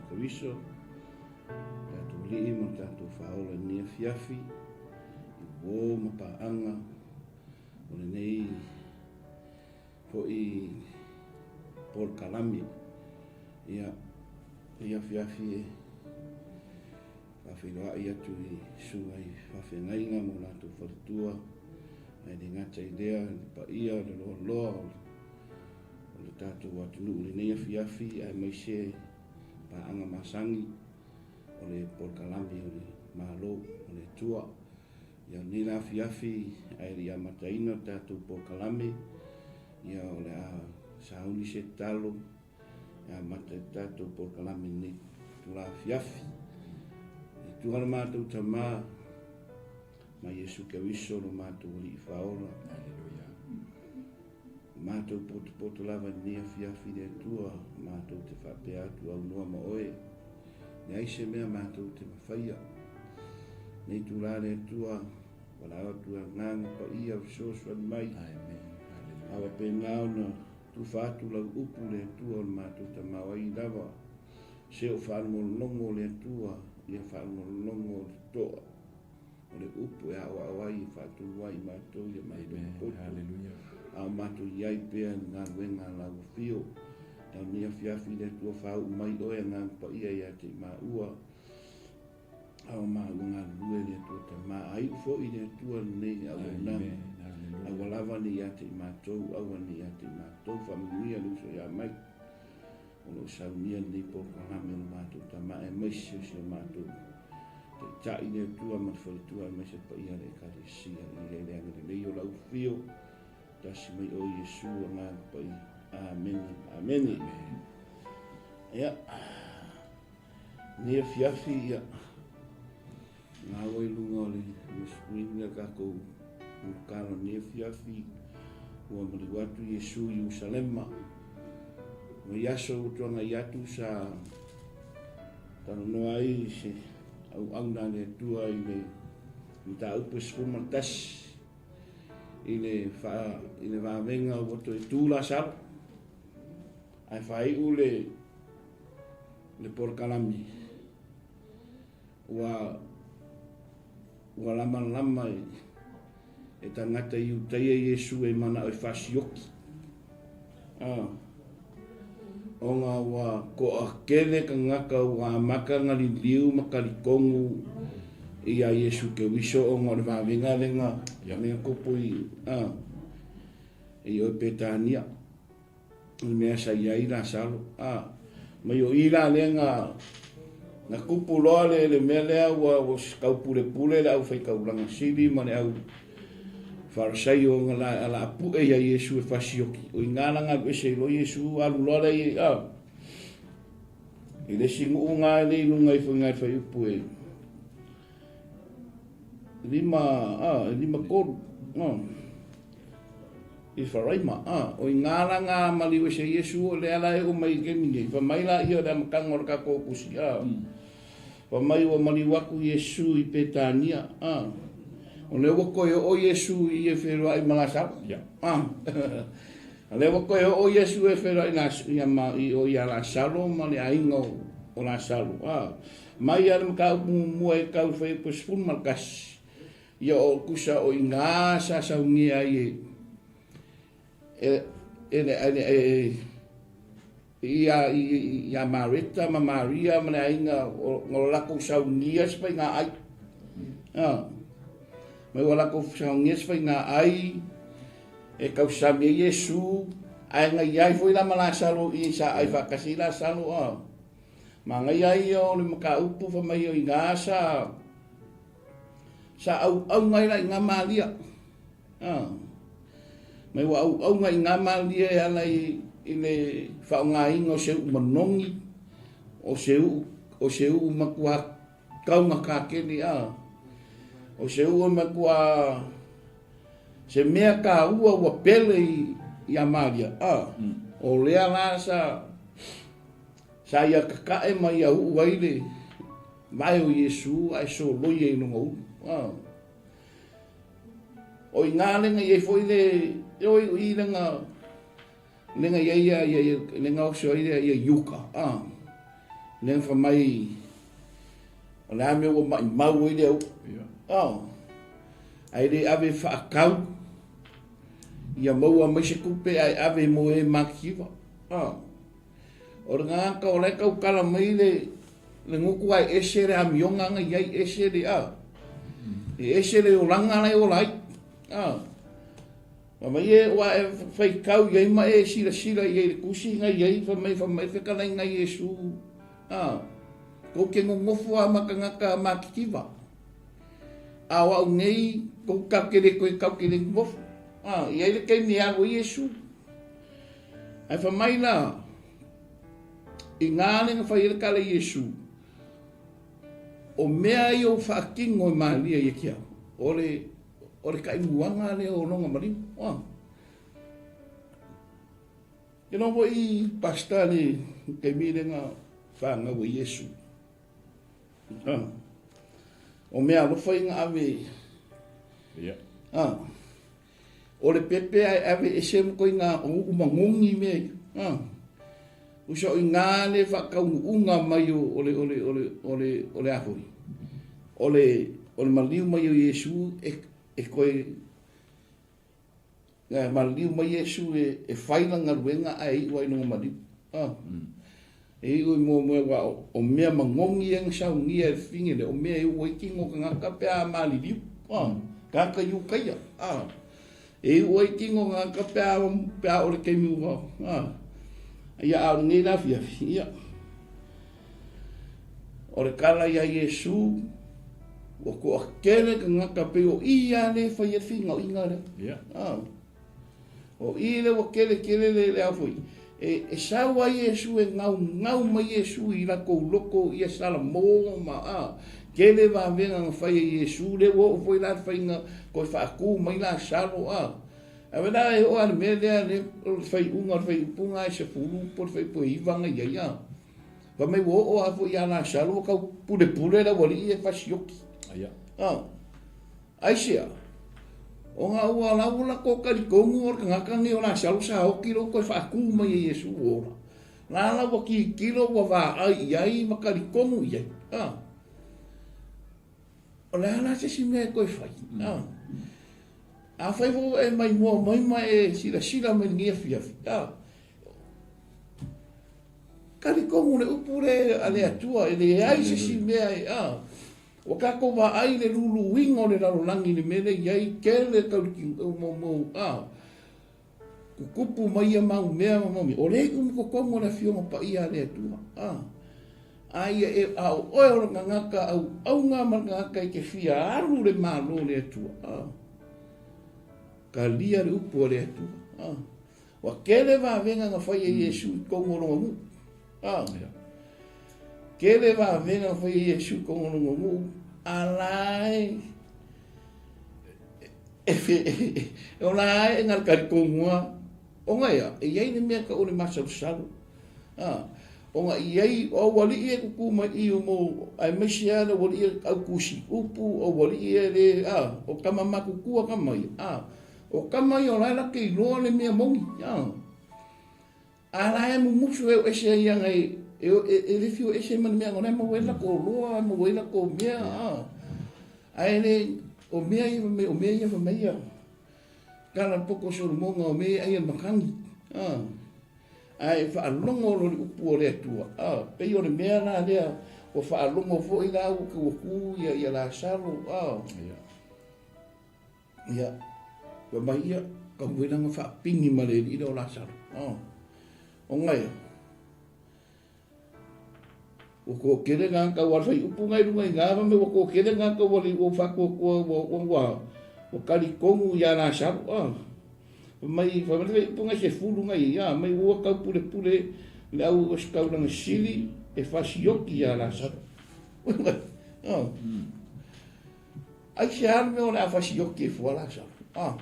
Keriso, tatou Alii ma le tatou Faaola i lenei afiafi, i uō ma paaga o lenei foi polokalame. Ia, lenei afiafi e faafeiloai atu i susuga i faafeagaiga ma o latou faletua, ae le gata i lea, le paia o le loaloa o le tatou atunuu i lenei afiafi, aemaise paaga masani o le polokalame o le Malo o le Atua. Ia, lenei la afiafi ae le i amataina le tatou polokalame, ia o le a sauni se tatalo e amata i le tatou polokalame lenei itula afiafi. E tua le matou Tama ma Iesu Keriso lo matou Alii Faaola. Aleluia. Matou potopoto lava i lenei afiafi le Atua, matou te faapea atu aunoa ma oe. Leai se mea matou te mafaia. Nei itula le Atua, valaau atu le Agaga Paia fesoasoani mai. Amen. A faapena ona tufa atu lau upu le Atua o le matou tamaoai lava. Se o faalogologo le Atua, ia faalogologo o le toa o le upu e aoao ai e faatonu ai i matou ia matou poto. Hallelujah. A o matou i ai pea i le galuega a lau afio. Tau nei afiafi le Atua faauu mai oe Agaga Paia ia te i maua. A o maua galulue le Atua Tama. A iu foi le Atua lenei auaunaga. Aua lava ne ia te i matou, aua ne ia te i matou. Faamanuia le uso ia mai. O lo o saunia lenei polokalame o le matou Tama aemaise o si o matou Taitai le Atua ma le faletua aemaise le paia o le Ekalesia i le agalelei o lau afio. Tasi mai oe Iesu Agaga Paia. Amene. Amene. Ia. Nei afiafi ia. Ngaua i luga o le screen ia tatou ulukala nei afiafi ua maliu atu Iesu i Ierusalema. Mai aso ua tuanai atu sa talanoa ai se auauna a le Atua i le mataupu e 11 i le, fa, i le vavega ua toe tu Lasalo ae faaiu le, le polokalame ua ua lamalama e, e tagata Iutaia Iesu e manao e faasioki. Ah. Ona ua toatele tagata ua amata ona liliu ma talitonu ia Iesu Keriso ona o le vavega lena lena tupu i a i o i Petania i le mea sa i ai Lasalo a mai o i la lea na na tupu loa le le mea lea ua ua taupulepule le aufaitaulaga sili ma le au Farisaio ona la a la pu'e ia Iesu e fasioki. O ina la galu ese ai loa Iesu alu loa lea i a i le isi nuu na e le i luga ifo i ina i le fuaiupu e lima a e 53 a i Faraima a o ina la na maliu ese ai Iesu o lea la e oo mai i le taimi nei fai mai laia o le amataga o le tatou tusi a Fai mai ua maliu atu Iesu i Petania, a. O lea ua toe oo Iesu i e feiloai ma Lasalo. A. O lea ua toe oo Iesu e feiloai ia ma i o ia Lasalo ma le aiga o Lasalo. A. Mai lava le mataupu muamua e tau i le fuaiupu e 11, ia o tusa o i ina sa saunia ai e e e e Ia, ia Mareta ma Maria ma le aiga o o latou saunia se faiga ai. Ah. Mai ua latou saunia se faiga ai e tausami ai Iesu, ae nai ai foi la ma Lasalo i sa ai faatasi ai Lasalo ah. Manaia ia o le mataupu fai mai o i ina sa sa auauna ai la i ina Maria. A. Mai ua auauna i ngā malie e ala i, i le faaaogaina o se u'u manogi, o se u'u, o se u'u matua taugata tele, a. O se u'u e matua se mea taua ua pele i, iā Maria, a. O lea la sa, sa ia kaka'e ma ia u'u ai le vae o Iesu ae soloia i lona ulu, a. O i ina lenga i ai foi le, oi o i lenga, lenga i ai ia, ia, lenga oso ai ia, ia Iuka, a. Lea na fai mai, o le a mea ua maimau ai le au'a. Oh. Ae le ave faatau, ia maua mai se tupe ae ave mo e matitiva. Oh. O le gagata o la e tautala mai le le gutu ae ese le amioga na i ai, ese le a. E ese le olaga la e ola ai. A. Fai mai e ua e faitau i ai ma e silasila i ai i le tusi na i ai, fai mai, fai mai fetalaiga Iesu, a, tou te nonofo lava ma tagata matitiva, a o au nei, tou ta te le toe tau te le nonofo. A, i ai le taimi e alu ai Iesu. Ae fai mai la, i ngā le na fai ai le tala i Iesu, o mea ia ua faatino e Maria ia te au, o le, o le taimuaga lea o lona maliu. Ua. Ke noho foi pastor le taimi le na whanau e Iesu. Ah. O mea alofa i nga ave. Yeah. Ah. O le pepe ae ave ese ma koe ngā o u'u magogi mea ia. A. Usa o i ngā le whakaunuunga mai o, o le, o le, o le, o le, o le a foi. O le, o le maliu mai o Iesu e, e koe, e maliu mai Iesu e, e whai la galuega ae iu ai longa maliu. A. E iu i mua mua wa o, o mea magogi ia na saunia e le fine le, o mea e ua ai tino tagata pe a maliliu. A, tagata Iukaia. A, e iu ai tino tagata pe a, pe a o le taimi ua, a, ia a o lenei la afiafi, ia. O le tala ia Iesu, ua toatele tagata pei o ia le fai ai le finauiga lea. Yeah. A. O i le ua kele kele le le ao foi. E, e sau ai Iesu e ngau ngau mai Iesu i lakou loko ia Salamo ma a kele vavega na fai e Iesu le ua oo foi la le faiga koe faatu mai Lasalo a. A wena e oo a le mea lea le o le faiuga o le faiupuga e sefulu po o le faiupu e iva na i ai a. Fai mai ua oo a foi ia Lasalo ua tau pulepule le aualii e fasioki. Ia. A. Aisea? Ona ua lau la ko talitonu o le tagata nei o Lasalo sa oti loa toe faatu mai e Iesu ua ola. La la ua tilotilo ua vaai i ai ma talitonu i ai. A. O le a la se isi mea e toe fai? A. Afai foi ua e maimoa mai ma e silasila mai i lenei afiafi, a. Talitonu le upu le a le Atua, e leai se isi mea e, a. Ua tatou vaai i le luluina o le lalolagi i le mea lea e i ai tele mo tutupu mai ia mau mea ma mau mea. O lea e umi totonu o le Afioga Paia a le Atua. A, a ia e, a o oe o le gagata auauna ma le gagata e te fia alu le Malo o le Atua. A, talia le upu a le Atua. A, ua tele vavega na fai e Iesu i totonu o lona nuu. A, Tele vavega fai e Iesu totonu o lona nuu, a la e, e, o la e ngalekali a, ona ea, e iai le mea tau o le masalosalo. A, ona i ai, o aualii e tutu mai i o mo, aemaise lava le aualii e au tusi upu, o aualii e le, a, o tama matutua tama ia, a, o tama ia o la e lake iloa le mea moni, a. A la e mumusu e o ese ai ana e, e, e, e le fiu ese ma le mea ona e maua ai lakou oloa, e maua ai lakou mea, a. Ae le, o mea ia o mea ia fai mai ia, tala le poko o Solomona o mea ia ai e makani, a. Ae faalogo loa le upu o le Atua, a, pei o le mea la lea, ua faalogo foi la ua tau atu ia, ia Lasalo, a. Ia, fai mai ia, kau foi lana faapini ma le alii lea o Lasalo. Oh. Ona ia, ua toatele ngā tau a le whaiupu ngai runga i ngā mame, ua toatele ngā tau a le ua whātuatua, ua, ua, ua, ua talitonu i a Lasalo. Ah. Fai mai, fai mai le whaiupu ngai sefulu ngai ia, mai ua tau pulepule le au o se taulanga sili e fasioki i a Lasalo. Oh. Aisea le mea o le a fasioki e fua Lasalo? A.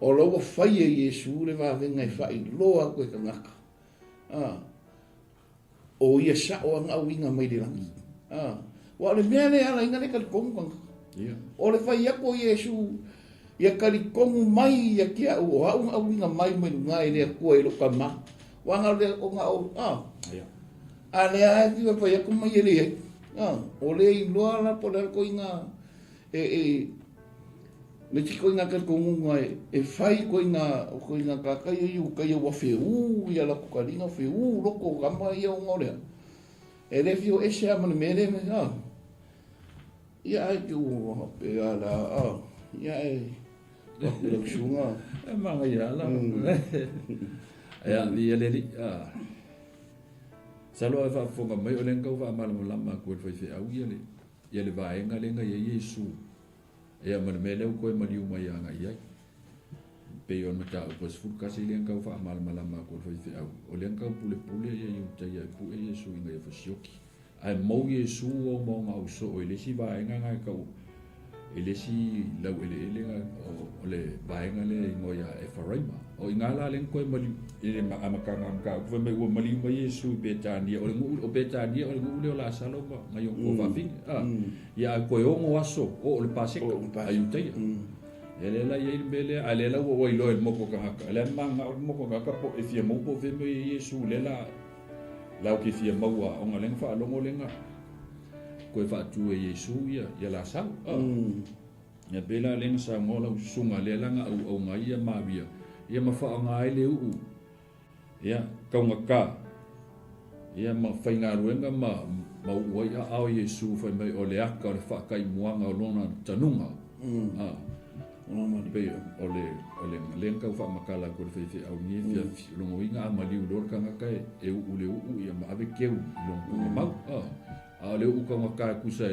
O la ua fai e Iesu le vavega e faailoa atu e tagata. A. O ia sao a gauiga mai le lagi. A. Ua o le mea lea e ala ai na le talitonu tagata. Yeah. O le fai atu o Iesu, ia talitonu mai ia te au, o au gauiga mai mai luga e le Atua i lou tama. Ua na o le, o na o, a. Yeah. A lea lava e fiu e fai atu ma ia e leai. A, o lea iloa la po o le a le ituaiga e, e, le isi ituaiga talitonuga e, e fai ituaiga, ituaiga tagata ia i uta ia ua feū ia latou taliga, feū loto o tama ia ona o le a? E le fia o ese lava ma le mea lea, a. Ia ae te ua faapea la, a, ia ae atu i lau susuga. E manaia lava la. Ia, viia le Alii. A. Masalo a e faafofoga mai o lea na tau faamalamalama atu e le faifeau ia le ia le vaega lea na i ai Iesu ia ma le mea lea ua toe maliu mai agai i ai. Pei o le mataupu e 11 lea na tau faamalamalama atu e le faifeau, o lea na tau pulepule ia Iutaia e pue Iesu ina ia fasioki. Ae mou Iesu ua uma ona au soo i le isi vaega na e tau i le isi laueleele na o le vaega lea e igoa ia Efaraima. O i ina la lea na toe maliu i le amataga o le mataupu fai mai ua maliu mai Iesu i Petania, o le nuu o Petania o le nuu lea o Lasalo ma nai ona tuafafine. A, ia ae toe ono aso oo le Paseka a Iutaia. Ia lea la e i ai le mea lea, a lea la ua iloa e le motu o tagata, lea mananao le motu o tagata po e fia maua po o fea mea i ai Iesu lea la Lau ke fia maua ona lea na faalogo lea na koe faatu e Iesu ia ia Lasalo. Ah. Ia pei la lea na saunoa lau susuga lea la na auauga ai ia Maria ia ma faaaoga ai le uu ia taugata ia ma faigaluega ma ma uu ai aao Iesu fai mai o le aka o le faataimuaga o lona tanuga. Ah. Pei o le o le lea na tau faamatala atu e le faifeau i lenei afiafi, o lona uiga a maliu loa le tagata e uu le uu ia ma ave keu i lona tuugamau. A o le uu taugata e tusa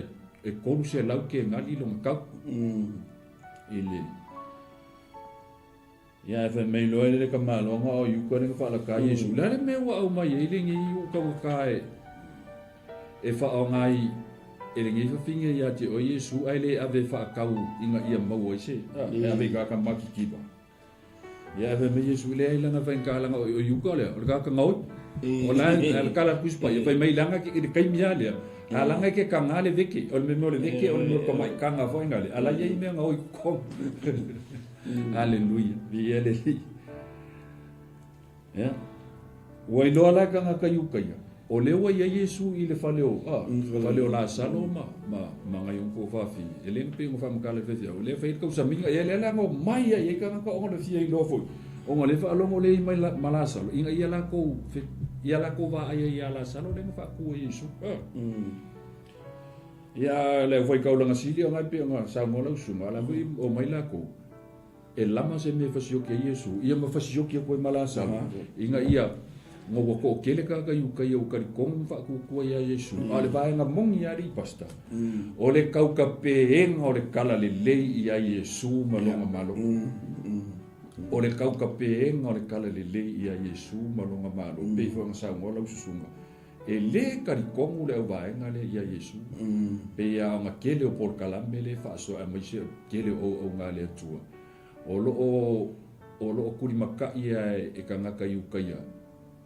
e 300 kenali lona tau i le Ia, e fai mai loa e le tamaloga o Iuka lea na faalaka ai Iesu. O le a le mea ua aumai ai lenei uu taugata e e faaaoga ai e lenei fafine ia te oe Iesu, ae le ave e faatau ina ia maua ai se, e ave i tagata matitiva? Ia, e fai mai Iesu, leai, leaga e faigata leaga o Iuka lea, o le tagata gaoi. O la e le tala Tusi Paia, fai mai leaga i le taimi lava lea, a leaga e ke kaga le veke, o le mea o le veke, o le mea o le tamaitaga foi lea, a la e i ai mea gaoi i totonu. Aleluia, viia le Alii. Ia. Ua iloa la e tagata Iutaia, o lea ua i ai Iesu i le fale o, a, fale o Lasalo ma, ma, ma nai ona tuafafine. E le na pei ona faamatala i le faifeau, o lea e fai ai le tausamiga, ia lea la na omai ai i ai tagata ona le fia iloa foi, ona lea e faalogo lea i mai la, ma Lasalo, ina ia latou, ia latou vaai ai ia Lasalo lea na faatu e Iesu. A. Ia, le aufaitaulaga sili ona e pei ona saunoa lau susuga, a o la foi e omai latou, e lama se mea e fasioki ai Iesu, ia ma fasioki atu ai ma Lasalo, ina ia ona ua toatele tagata Iutaia ua talitonu ma faatuatua ia Iesu. A o le vaega moni lava alii pastor, o le taukapeega o le talalelei ia Iesu ma lona Malo. O le taukapeega o le talalelei ia Iesu ma lona Malo, pei foi ona saunoa lau susuga, E le talitonu le auvaega lea ia Iesu. Pei lava ona tele o polokalame lea e faasoa aemaise o le tele o auaunaga a le Atua, o lo o o lo o tulimatai lava e tagata Iutaia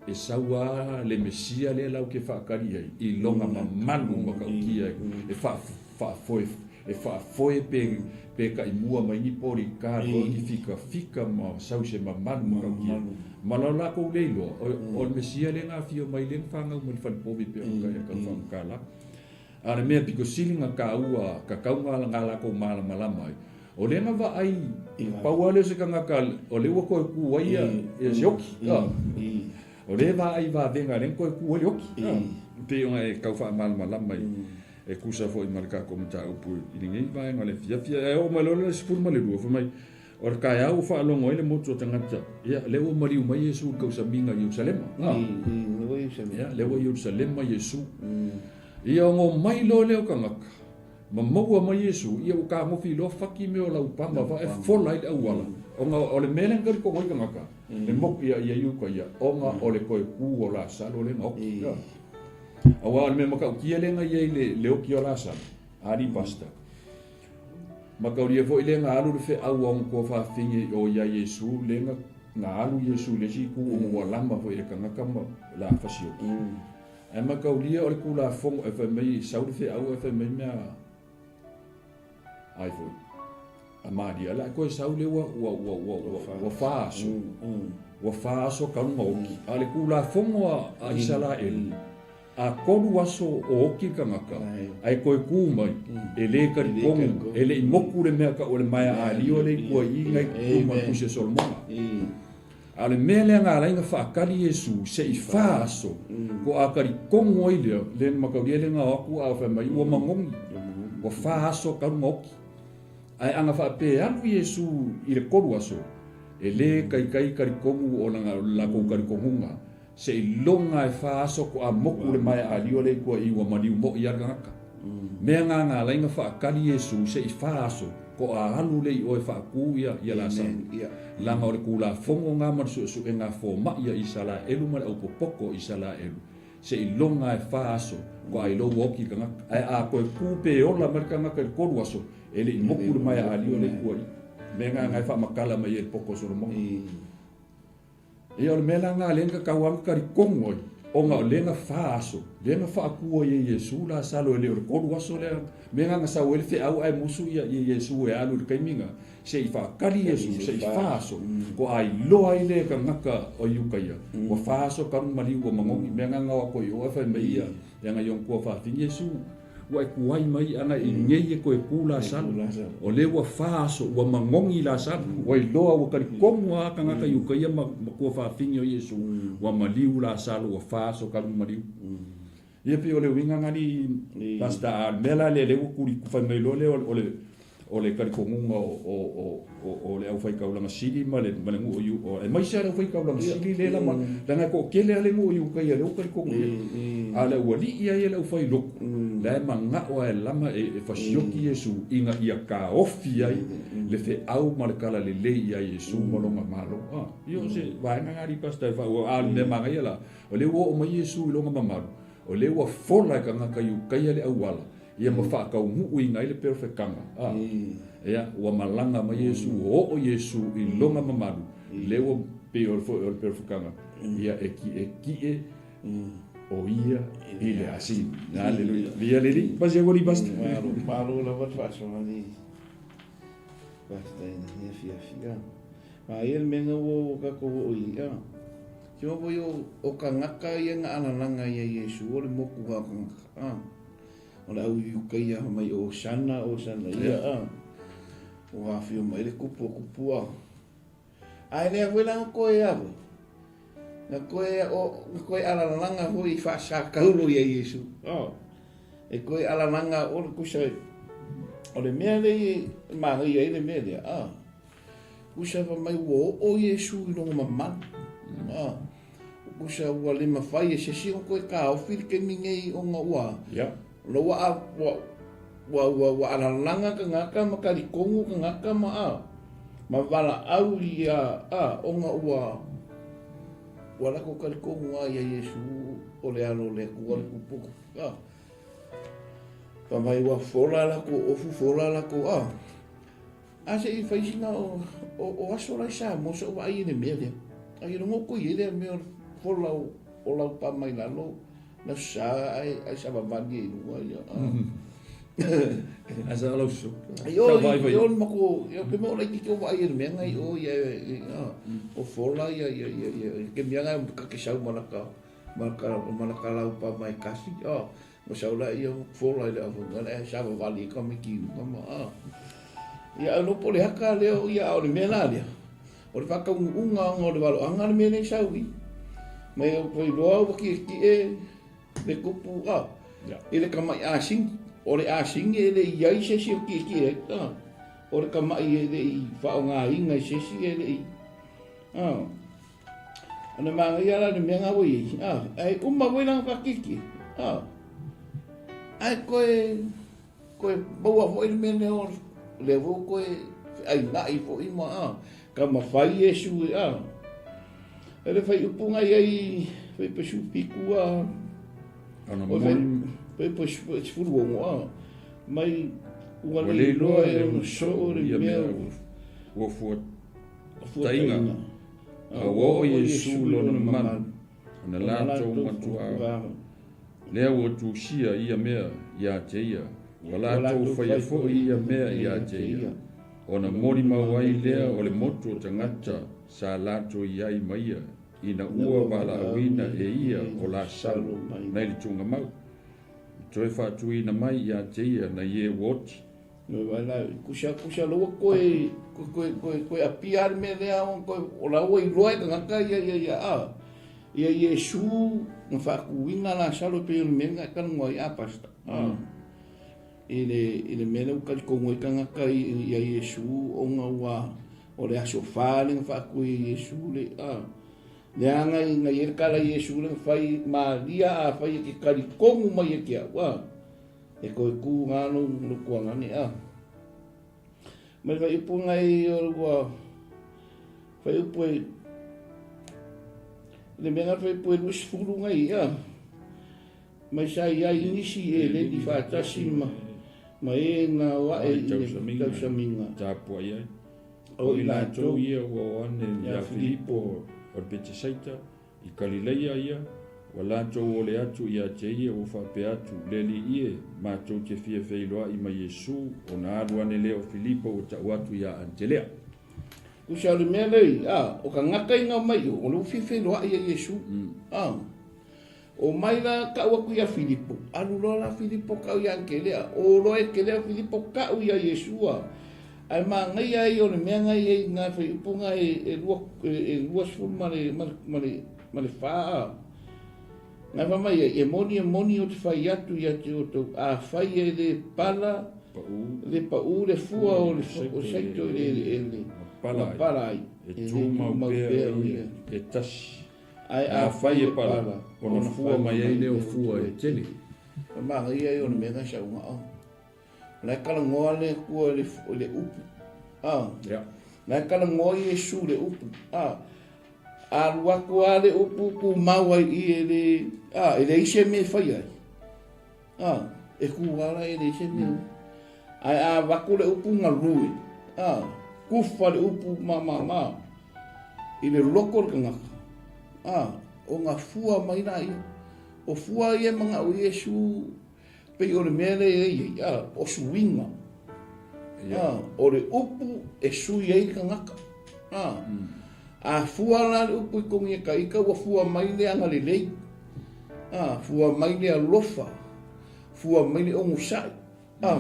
e sau lava le Mesia lea latou te faatali ai i lona mamalu matautia e faafoe e faafoe pe pe taimua mai ni polika foi ni fikafika ma sau se mamalu matautia. Ma la latou le iloa, o le Mesia lea na afio mai lea na fanau mai le falepovi pei ona kai tau faamatala. A o le mea pito sili na taua tatau na latou malamalama ai, o lea na vaai pau lava lea o se tagata o lea ua toe tu ai ia se oki. O lea e vaai vavega lea na toe tu ai le oki. Pei ona e tau faamalamalama i E tusa foi ma le tatou mataupu i lenei vaega o le afiafi. Ae oo mai loa le 12, fai mai, o le taeao ua faalogo ai le motu o tagata, ia, lea ua maliu mai Iesu i le tausamiga i Ierusalema. Ia, lea ua i Ierusalema Iesu. Ia, ona omai loa lea o tagata, ma maua mai Iesu, ia ua tagofi loa faki mea o laupama, va e fola ai le auala. Ona o le mea lea na talitonu ai tagata, le motu ia ia iuka ia, ona o le toe tu o Lasalo lea na oki. Aua o le mea matautia lea na i ai le, le oki o Lasalo, Ali Pastor. Mataulia foi lea na alu le feau a ona tuafafine i o ia Iesu, lea na, na alu Iesu i le isi itu ona ua lama foi e le tagata ma la fasioki. Ae mataulia o le Tulafono e fai mai sau le feau ae fai mai mea ai foi. A Maria, la koe sau le ua ua ua ua ua ua fa aso. Ua fa aso talu na oki. A o le Tulafono a Isaraelu. A kolu aso o oki le tagata, ae toe ku mai, e le talitonu, e le i moku le mea tau o le maea alio lea i tua i i na i luma o le Tusi a Solomona. A o le mea lea na ala ai ona faatali Iesu se i fa aso, ko a talitonu ai lea, le na mataulia lea na o atu a fai mai ua magogi, ua fa aso talu na oki. Ae ana faapea e alu Iesu i le kolu aso, e le taitai talitonu o lana latou talitonuga, Seiloga e fa aso ko a moku le maea alio le kua i ua maliu moʻi a le tagata. Mea nga nga alai na faatali Iesu se i fa aso ko a alu le i oe faakū ia ia Lasalo. Laga o le Tulafono nga ma le suesuega a fomaʻi a Isalaelu ma le aupopoko o Isalaelu, seiloga e fa aso ko a iloa ua oki le tagata. Ae a toe kū pe ola mai le tagata i le kolu aso, e le i moku le maea alio le kua i. Mea nga nga e faamatala mai ai le poko o Solomona. Ia, o le mea la lena lea na tatau lava ona talitonu ai, ona o lea na fa aso, lea na faatu ai e Iesu Lasalo e le o le tolu aso lea. Mea lena na sau ai le feau ae musu ia Iesu e alu i le taimi lena, se i faatali Iesu, se i fa aso, ko a iloa ai le tagata o Iukaia, ua fa aso talu maliu ua magogi. Mea lena na o atu ai i o ae fai mai ia, leaga i ona tuafafine Iesu, Ua e tuai mai ana i nei e toe ku Lasalo. O lea ua fa aso, ua magogi Lasalo. Ua iloa, ua talitonu lava tagata i uka ia ma tuafafine o Iesu, ua maliu Lasalo, ua fa aso talu maliu. Ia pei o le uiga na alii Pastor, a o le mea la lea lea ua tuli fai mai loa lea o le o le talitonuga o le aufaitaulaga sili ma le ma le nuu i aemaise lava le aufaitaulaga sili lea la leaga e toatele lava le nuu i uta ia lea ua talitonu i ai. A o le aualii lava ia le aufailotu la e manao lava e lama e fasioti Iesu ina ia taofi ai le feau ma le talalelei ia Iesu ma lona Malo. Ia o se vaega lena alii Pastor e faaauau a o le mea manaia la o lea ua oo mai Iesu i lona mamalu o lea ua fola e tagata i uta ia le auala Ia ma faataunuuina ai le perofetaga. A, ia, ua malaga mai Iesu, ua oo Iesu i lona mamalu, lea ua pei o le foi o le perofetaga, ia e kiʻekiʻe o ia i le asini. Aleluia. Viia le Alii. Pasi aku alii pastor. Malo, malo lava le faasoa alii. Faafetai na ia fiafia. Ma ia le mea na ua ua tatou oo i ai. Se mea foi o, o tagata ia na alalaga ia Iesu o le motu o tagata. A. O le au Iukaia fai mai Osana, Osana ia a. Ua afio mai le kupu o kupu a. Ae lea foi la na koe a foi. Na koe o na koe alalalaga foi i faasakaulo ia Iesu. Oh. E koe alalalaga o le kusa o le mea le i manaia ai le mea lea. Ah. Kusa fai mai ua oo Iesu i lona mamalu. Ah. Kusa ua le mafai e se isi ona toe taofi le taimi nei ona ua ona ua ua ua ua ua alalaga tagata ma talitonu tagata ma a ma valaau ia a ona ua ua latou talitonu lava ia Iesu o le Alo o le Atua le Tupu a fai mai ua fola latou ofu fola latou a A se i fai sina o, o, o aso la i Samoa sa ou vaai i le mea lea. A i logo ko i lea mea o le fola o, o lau pa mai lalo na sa ai ai sa vavali i luga ia. A sa lau su. Ai o i o mako ia ke mo lai ki o vaai i le mea ngai o ia o fola ia ia ia ia ke mea ngai ka ke sau malaka malaka malaka lau pa mai kasi. Oh. Ua sau la ia fola i le afunga le sa vavali i ka miki uka ma a. Ia au lopo le haka leo ia a o le mea la lea. O le whakaunuunga ona o le waloanga le mea nei sau i. Mai au koe loa ua ki ki e le kupu a. I le kamai asingi. O le asingi e le i ai se si o ki ki e. A. O le kamai e le i whaonga inga i se si e le i. A. Ana manaia la le mea nga ua iai, a, ai uma foi lana whakiki, a, ai koe, koe maua foi le mea lea o lea foi koe feainai foi ma, a, ka mawhai Iesu e, a, e le whai upu ngai ai, whai pasu piku, a, Ana o whai, moni. whai pasu, sefulu ono, a, mai, ua Ua le le iloa iloa e e ono ono soo soo le ia mea mea ua ua fua Taiga. A ua oo Iesu lona mamalu, ona latou matuā, lea ua tusia ia mea ia te ia, ua latou faia foi ia mea ia te ia, ona molimau ai lea o le motu o tagata sa latou i ai ma ia. Ina ua valaauina e ia o Lasalo nai le tuugamau, toe faatuina mai ia te ia nai e ua oti. Kusa kusa loa koe koe koe koe apia le mea lea koe o la ua iloa e tagata ia ia ia a ia Iesu na faatuina Lasalo pei o le mea lena e talanoa ai a pastor a i le i le mea lea ua talitonu ai tagata ia Iesu ona ua o le aso fa lea na faatu e Iesu le a leaga i na i ai le tala i Iesu lea na fai Maria afai e te talitonu mai ia te au a E koe ku ngā lou lou tuagane a. Mai whai upu ngai o ua whai upu e le mea ngā whai upu e 20 ngai a. Mai sa i ai nisi e leni whaatasi ma ma e ngā oa e i le tausamiga. Tāpua i ai. O i lātou ia ua o ane ia Filipo o le Petesaita, I Kalileia ia, ua latou ole atu ia te ia ua faapea atu, Le Alii e, matou te fia feiloai ma Iesu, ona alu ane lea o Filipo ua tau atu ia Antelea. Kusa o le mea lei, a, o ka gata i nga mai o, o le ua fia feiloai ia Iesu. A, o mai la tau atu ia Filipo, alu loa la Filipo tau ia Antelea, o loa e Antelea Filipo tau ia Iesu, a, Ae manaia ai o le mea na i ai nga fuaiupu na e lua e 20 ma le ma le ma le fa a. Na fa mai ai e moni e moni o te fai atu ia te outou afai e le pala le pau le fua o le o saito i le eleele ma pala ai e tumau pea ia e tasi. Ae afai e pala ona fua mai ai lea o fua e tele. Manaia ai o le mea na sauga o. La e talanoa le Atua i le upu. A. Yeah. La e talanoa Iesu i le upu. A. Alu atu lava le upu tumau ai i e le, a, e leai se mea e fai ai. A, e tu lava la e leai se mea. Ae a avatu le upu galue, a, kufa le upu ma, ma, ma, i le loko o le tagata, a, ona fua mai laia. O fua ia e manao Iesu Pei o le mea lea e i ai, a, o suiga. A, o le upu e sui ai le tagata. A, a fua la le upu i tonu ia ita, ua fua mai le agalelei. A, fua mai le alofa, fua mai le onosai. A,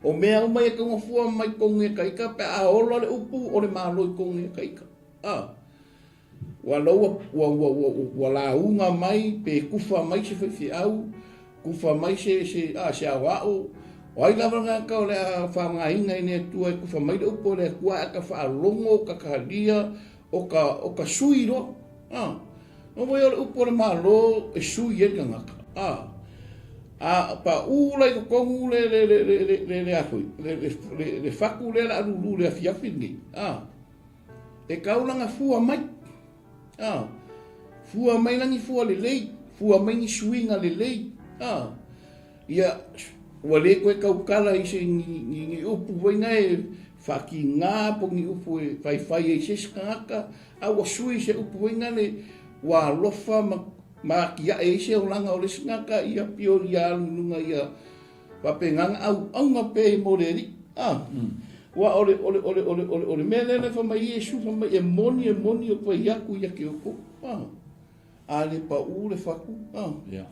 o mea uma ia tau fua mai tonu ia ita pe a ola le upu o le Malo i tonu ia ita. A, Ua loua, ua, ua, ua, ua lauga mai pe kufa mai se faifeau, kufa mai se, se, a, se aoao, o ai lava le tagata o le a faaaogaina i le Atua e kufa mai le upu a le Atua ae ka faalogo, ka kalia, o ka, o ka sui loa. A, no wai o le upu a le Malo e sui ai le tagata. A, a paʻū la i totonu le, le, le, le, le, le, le, a foi, le, le, le, le fatu lea o le a lulu i le afiafi lenei. A, E kaulana fua mai. A, fua mai la ni fua lelei, fua mai ni suiga lelei. A, ia, ua le koe tautala i se ni, ni, ni upu foi na e faakigā po ni upu e faifai ai se isi tagata, a ua sui se upu foi na le ua alofa ma, ma atiae ai se olaga o le isi tagata ia pio ia alu i luga ia Faapena na auauna pea i mo le Alii. A, ua o le, o le, o le, o le, o le, o le mea lea na fai mai Iesu, fai mai, e moni, e moni o fai atu ia te outou. A, a le paʻū le fatu, a, Yeah.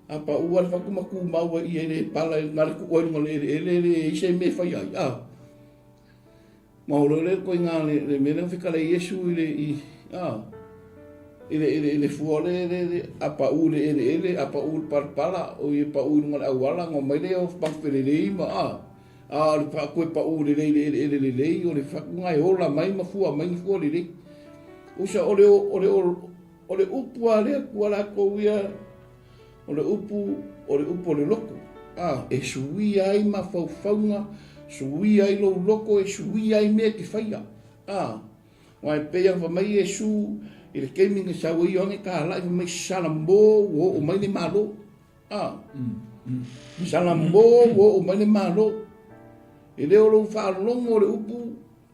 a paʻū lava le fatu ma tumau ai ia e le pala, na le tuu ai i luga o le eleele, e leai se mea e fai ai. A, Ma o le koe ngā le, le mea lea whekala i Iesu i le, i, a, i le, i le, i le fua le, le, le, a pa u le ele ele, a pa u le palapala, o i pa u lunga le auala, ngā mai le o pangpele le ima, a, a o le pa koe pa u le le le ele ele le lei, o le whaku ngā e ola mai ma fua mai ni fua le lei. Usa o le, o le, o le upu a lea kua lākou ia, O le upu, o le upu o le loko, a, e suia ai mafaufauga, suia ai lou loko, e suia ai mea e te faia, a. Aua e pei ona fai mai Iesu i le taimi na sau ai Ioane Talai, fai mai, Salamo ua oo mai le Malo, a. Salamo ua oo mai le Malo. E le o lou faalogo o le upu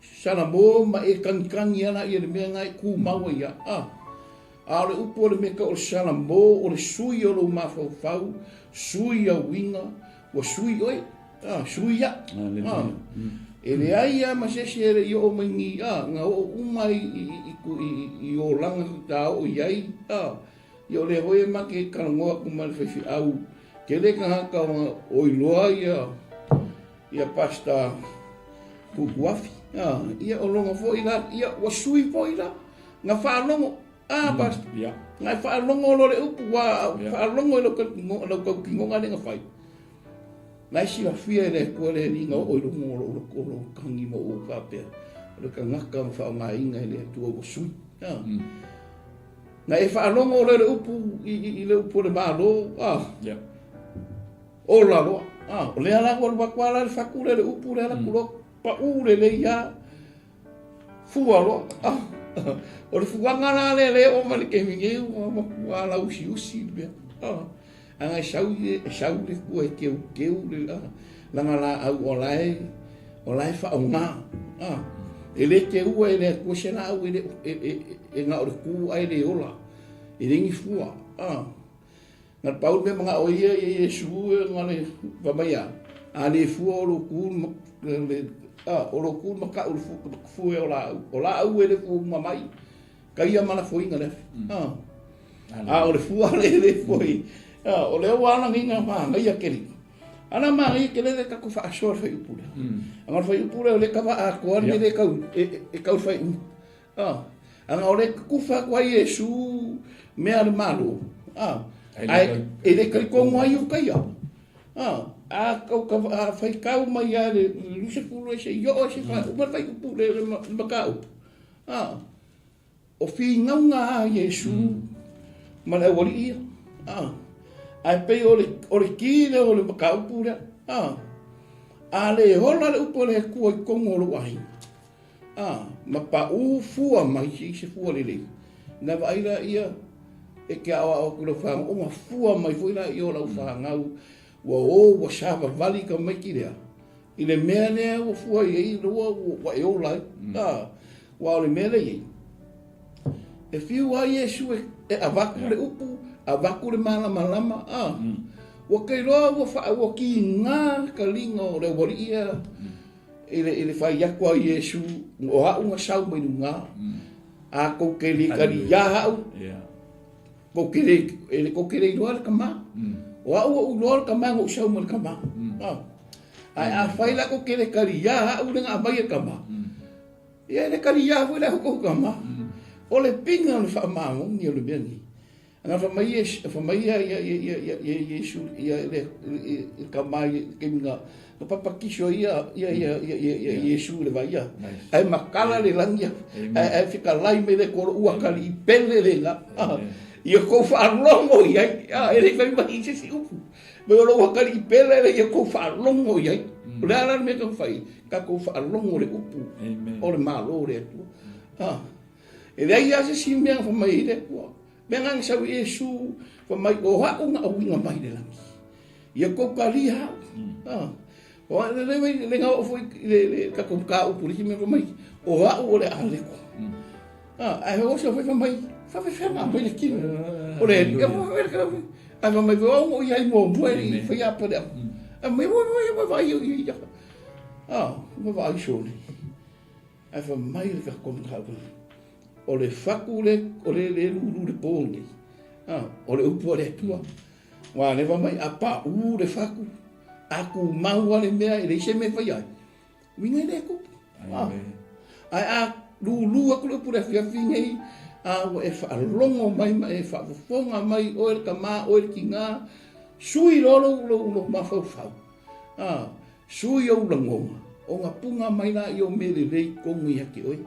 Salamo ma e kagikagi ana ia le mea na e kumau ai ia. A, a o le upu o le mea tau o le Salamo, o le sui o lou mafaufau, sui au uiga, ua sui oe, a, sui ia. A, E leai lava ma se isi e le i oo mai ni, a, na oo uma i, i, i, i, i olaga ta oo i ai, a. Ia o lea foi e ma te talanoa atu ma le faifeau, tele tagata o iloa ia, ia Pastor Tutuafi, a, ia o lona foi la, ia ua sui foi la, na faalogo, a, Pastor, na e faalogo loa le upu, ua faalogo i lau tautinoga lea na fai. Na e silafia e le Atua le Alii na oo i luga o lou loto lou tagi ma ou faapea, o le tagata na faaaogaina e le Atua ua sui. Na e faalogo loa i le upu i le upu o le Malo, ola loa. O lea la ua alu atu lava la le fatu lea, le upu lea alu atu loa pau lelei lava, fua loa. O le fuaga la lea lea e oo mai i le taimi nei ua matua lausiusi le mea. Ana e sau e sau le Atua e teuteu le lana laau o la e o la e faaaoga. E le teua e le Atua se laau e le e na o le tu ae le ola. E leai ni fua. Na le pau le mea manao ai ia ia Iesu na le fai mai a, a le fua o lou tu o lou tu matau i le fua o laau. O laau e le fua uma mai. Kaia ma lafoina le afi. A o le fua le le fua i. O lea ua ala nei na manaia tele. Ana manaia tele le tatou faasoa le fuaiupu lea. Ana o le fuaiupu lea o lea kava atoa le mea lea e tau e tau fai uma. Ana o lea tufa atu ai Iesu mea a le Malo. Ae e le talitonu ai uta ia. A kau a faitau mai lava le 20 e se i oo se faaiuga le fuaiupu le mataupu. O finauga a Iesu ma le aualii ia. Ae pei o le, o le ki lea o le mataupu lea. A le ola le upu a le Atua i totonu o lou aiga, ma paʻu fua mai se i se fua lelei, na vaai laia e te aoao atu i lau fanau, ona fua mai foi laia o lau fanau ua o ua savavali tamaiti lea i le mea lea ua fua i ai lua ua e ola ai. Aua o le mea lea e i ai, e fiu lava Iesu e avatu le upu, avatu le malamalama, ua te iloa ua faa, ua kiga le taliga o le aualii ia i le fai atu a Iesu, o au na sau mai luga, a tou te le taliā au, tou te le, e tou te le iloa le tama. O au ua ou iloa le tama na ou sau mai le tama. Ae afai la tou te le taliā au le na aumai e le tama, Ia e le kaliā foi le au tama. O le piga o le faamaoni o le mea nei. Ana fai mai ia, fai mai ia ia ia ia ia ia Iesu ia le le tama i le taimi na na papatiso ai ia ia ia ia ia ia Iesu i le vai ia. Ae makala le lagi ia. Ae ae fetalai mai le Atua ua kali i pele le la. Ia kou faalogo i ai. E le i fai mai i se isi upu. Mai o lou atalii pele le ia kou faalogo i ai. O le a la le mea e taumafai ai? Tatou faalogo le upu o le Malo o le Atua. E leai lava se isi mea na fai mai ai le Atua. Mea na na sau i Iesu, fai mai, o au na auina mai le lagi. Ia kou talia au. O le le le na oo foi i le le tatou mataupu i le isi mea fai mai, o au o le aleko. Ae o se foi fai mai, faafefea ona aumai le tino o le alii. Ae fai mai, o au na ou i ai muamua e le i faia apa le au. Ae fai mai, oi oi oi vaai au i ia. Ua vaai sole. Ae fai mai le tatou mataupu, o le fatu le, o le le lulu le po nei. O le upu a le Atua. Ua le fai mai, a paʻu le fatu, a tumau lava le mea e leai se mea e fai ai. Uiga e le tupu. Ae a lulu atu le upu i le afiafi nei, a ua e faalogo mai ma e faafofoga mai oe le tama, oe le tina, sui loa lou, lou, lou mafaufau, a, sui ou lagona, ona puna mai laia o mea lelei i totonu ia te oe,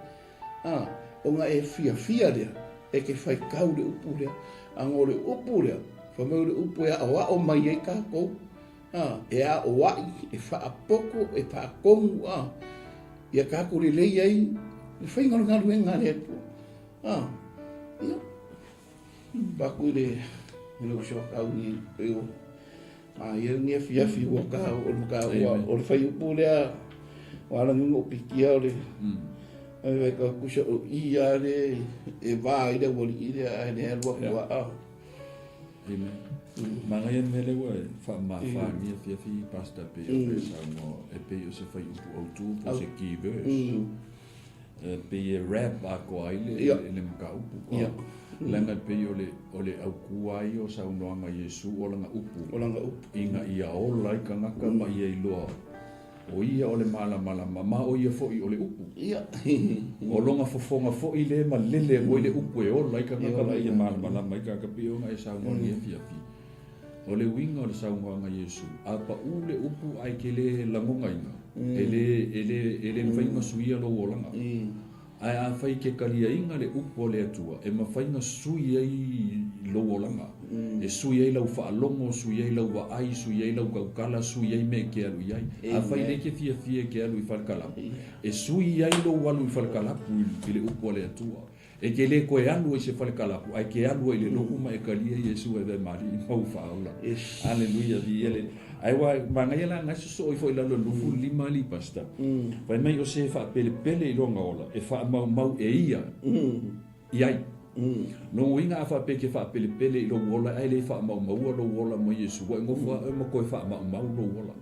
a, ona e fiafia lea e te faitau le upu lea. Ana o le upu lea, fai mai o le upu e aoao mai ai tatou. A, e aoai, e faapoto, e faatonu, a, ia tatou lelei ai le faiga o le galuega a le Atua. A, ia, avatu i le, i le uso a tau ni, pei o, a, ia ni afiafi ua ka, o le ka, ua, o le fuaiupu lea, ua ala ni ou pikia o le, ai vai ka kusa o i a le, e va i le aualii lea, ae le alu atu a, a. Amen. Manaia le mea lea ua e faamamafagia afiafi Pastor pei ona e saunoa e pei o se fuaiupu autu po o se key verse. E pei e wrap atoa ai le, le mataupu. Leaga e pei o le, o le autu lava ia o saunoaga a Iesu o lana upu. O lana upu. Ina ia ola ai tagata ma ia iloa O ia o le malamalama, ma o ia foi o le upu. O lona fofoga foi lea e malele atu ai le upu e ola ai tagata ma ia malamalama ai tagata pei ona e saunoa i lenei afiafi. O le uiga o le saunoaga a Iesu, a pau le upu ae ke le lagonaina, e le, e le, e le mafai ona suia lou olaga. Ae afai e ke taliaina le upu a le Atua, e mafai ona sui ai lou olaga, e sui ai lau faalogo, sui ai lau vaai, sui ai lau tautala, sui ai mea e te alu i ai. Afai lea e te fiafia e te alu i falekalapu, e sui ai lou alu i falekalapu i le upu a le Atua. E te le toe alu ai i se falekalapu, ae te alu ai i le lotu ma e talia Iesu e avea ma Alii ma ou Faaola. Aleluia, viia le Alii. Ae ua manaia la na sosoo ifo i lalo i le 25 alii pastor. Fai mai o se faapelepele i lona ola e faamaumau e ia i ai. Lona uiga a faapea e te faapelepele i lou ola ae le faamaumaua lou ola ma Iesu, ua e nofo lava oe ma toe faamaumau lou ola.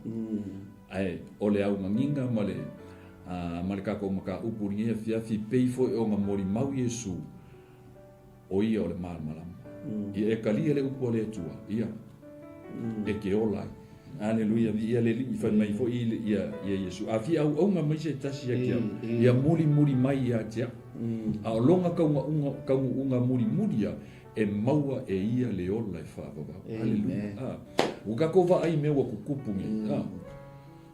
Ae o le augagiga ma le ma le tatou mataupu i lenei afiafi pei foi ona molimau Iesu O ia o le malamalama. Ia e talia le upu a le Atua, ia, e te ola ai. Aleluia, viia le Alii, fai mai foi ia Iesu, a fia auauna mai se tasi ia te au, ia mulimuli mai ia te au. A o lona taunuuga mulimuli ia, e maua e ia le ola e faavavau. Aleluia. Ua tatou vaai i mea ua tutupu nei.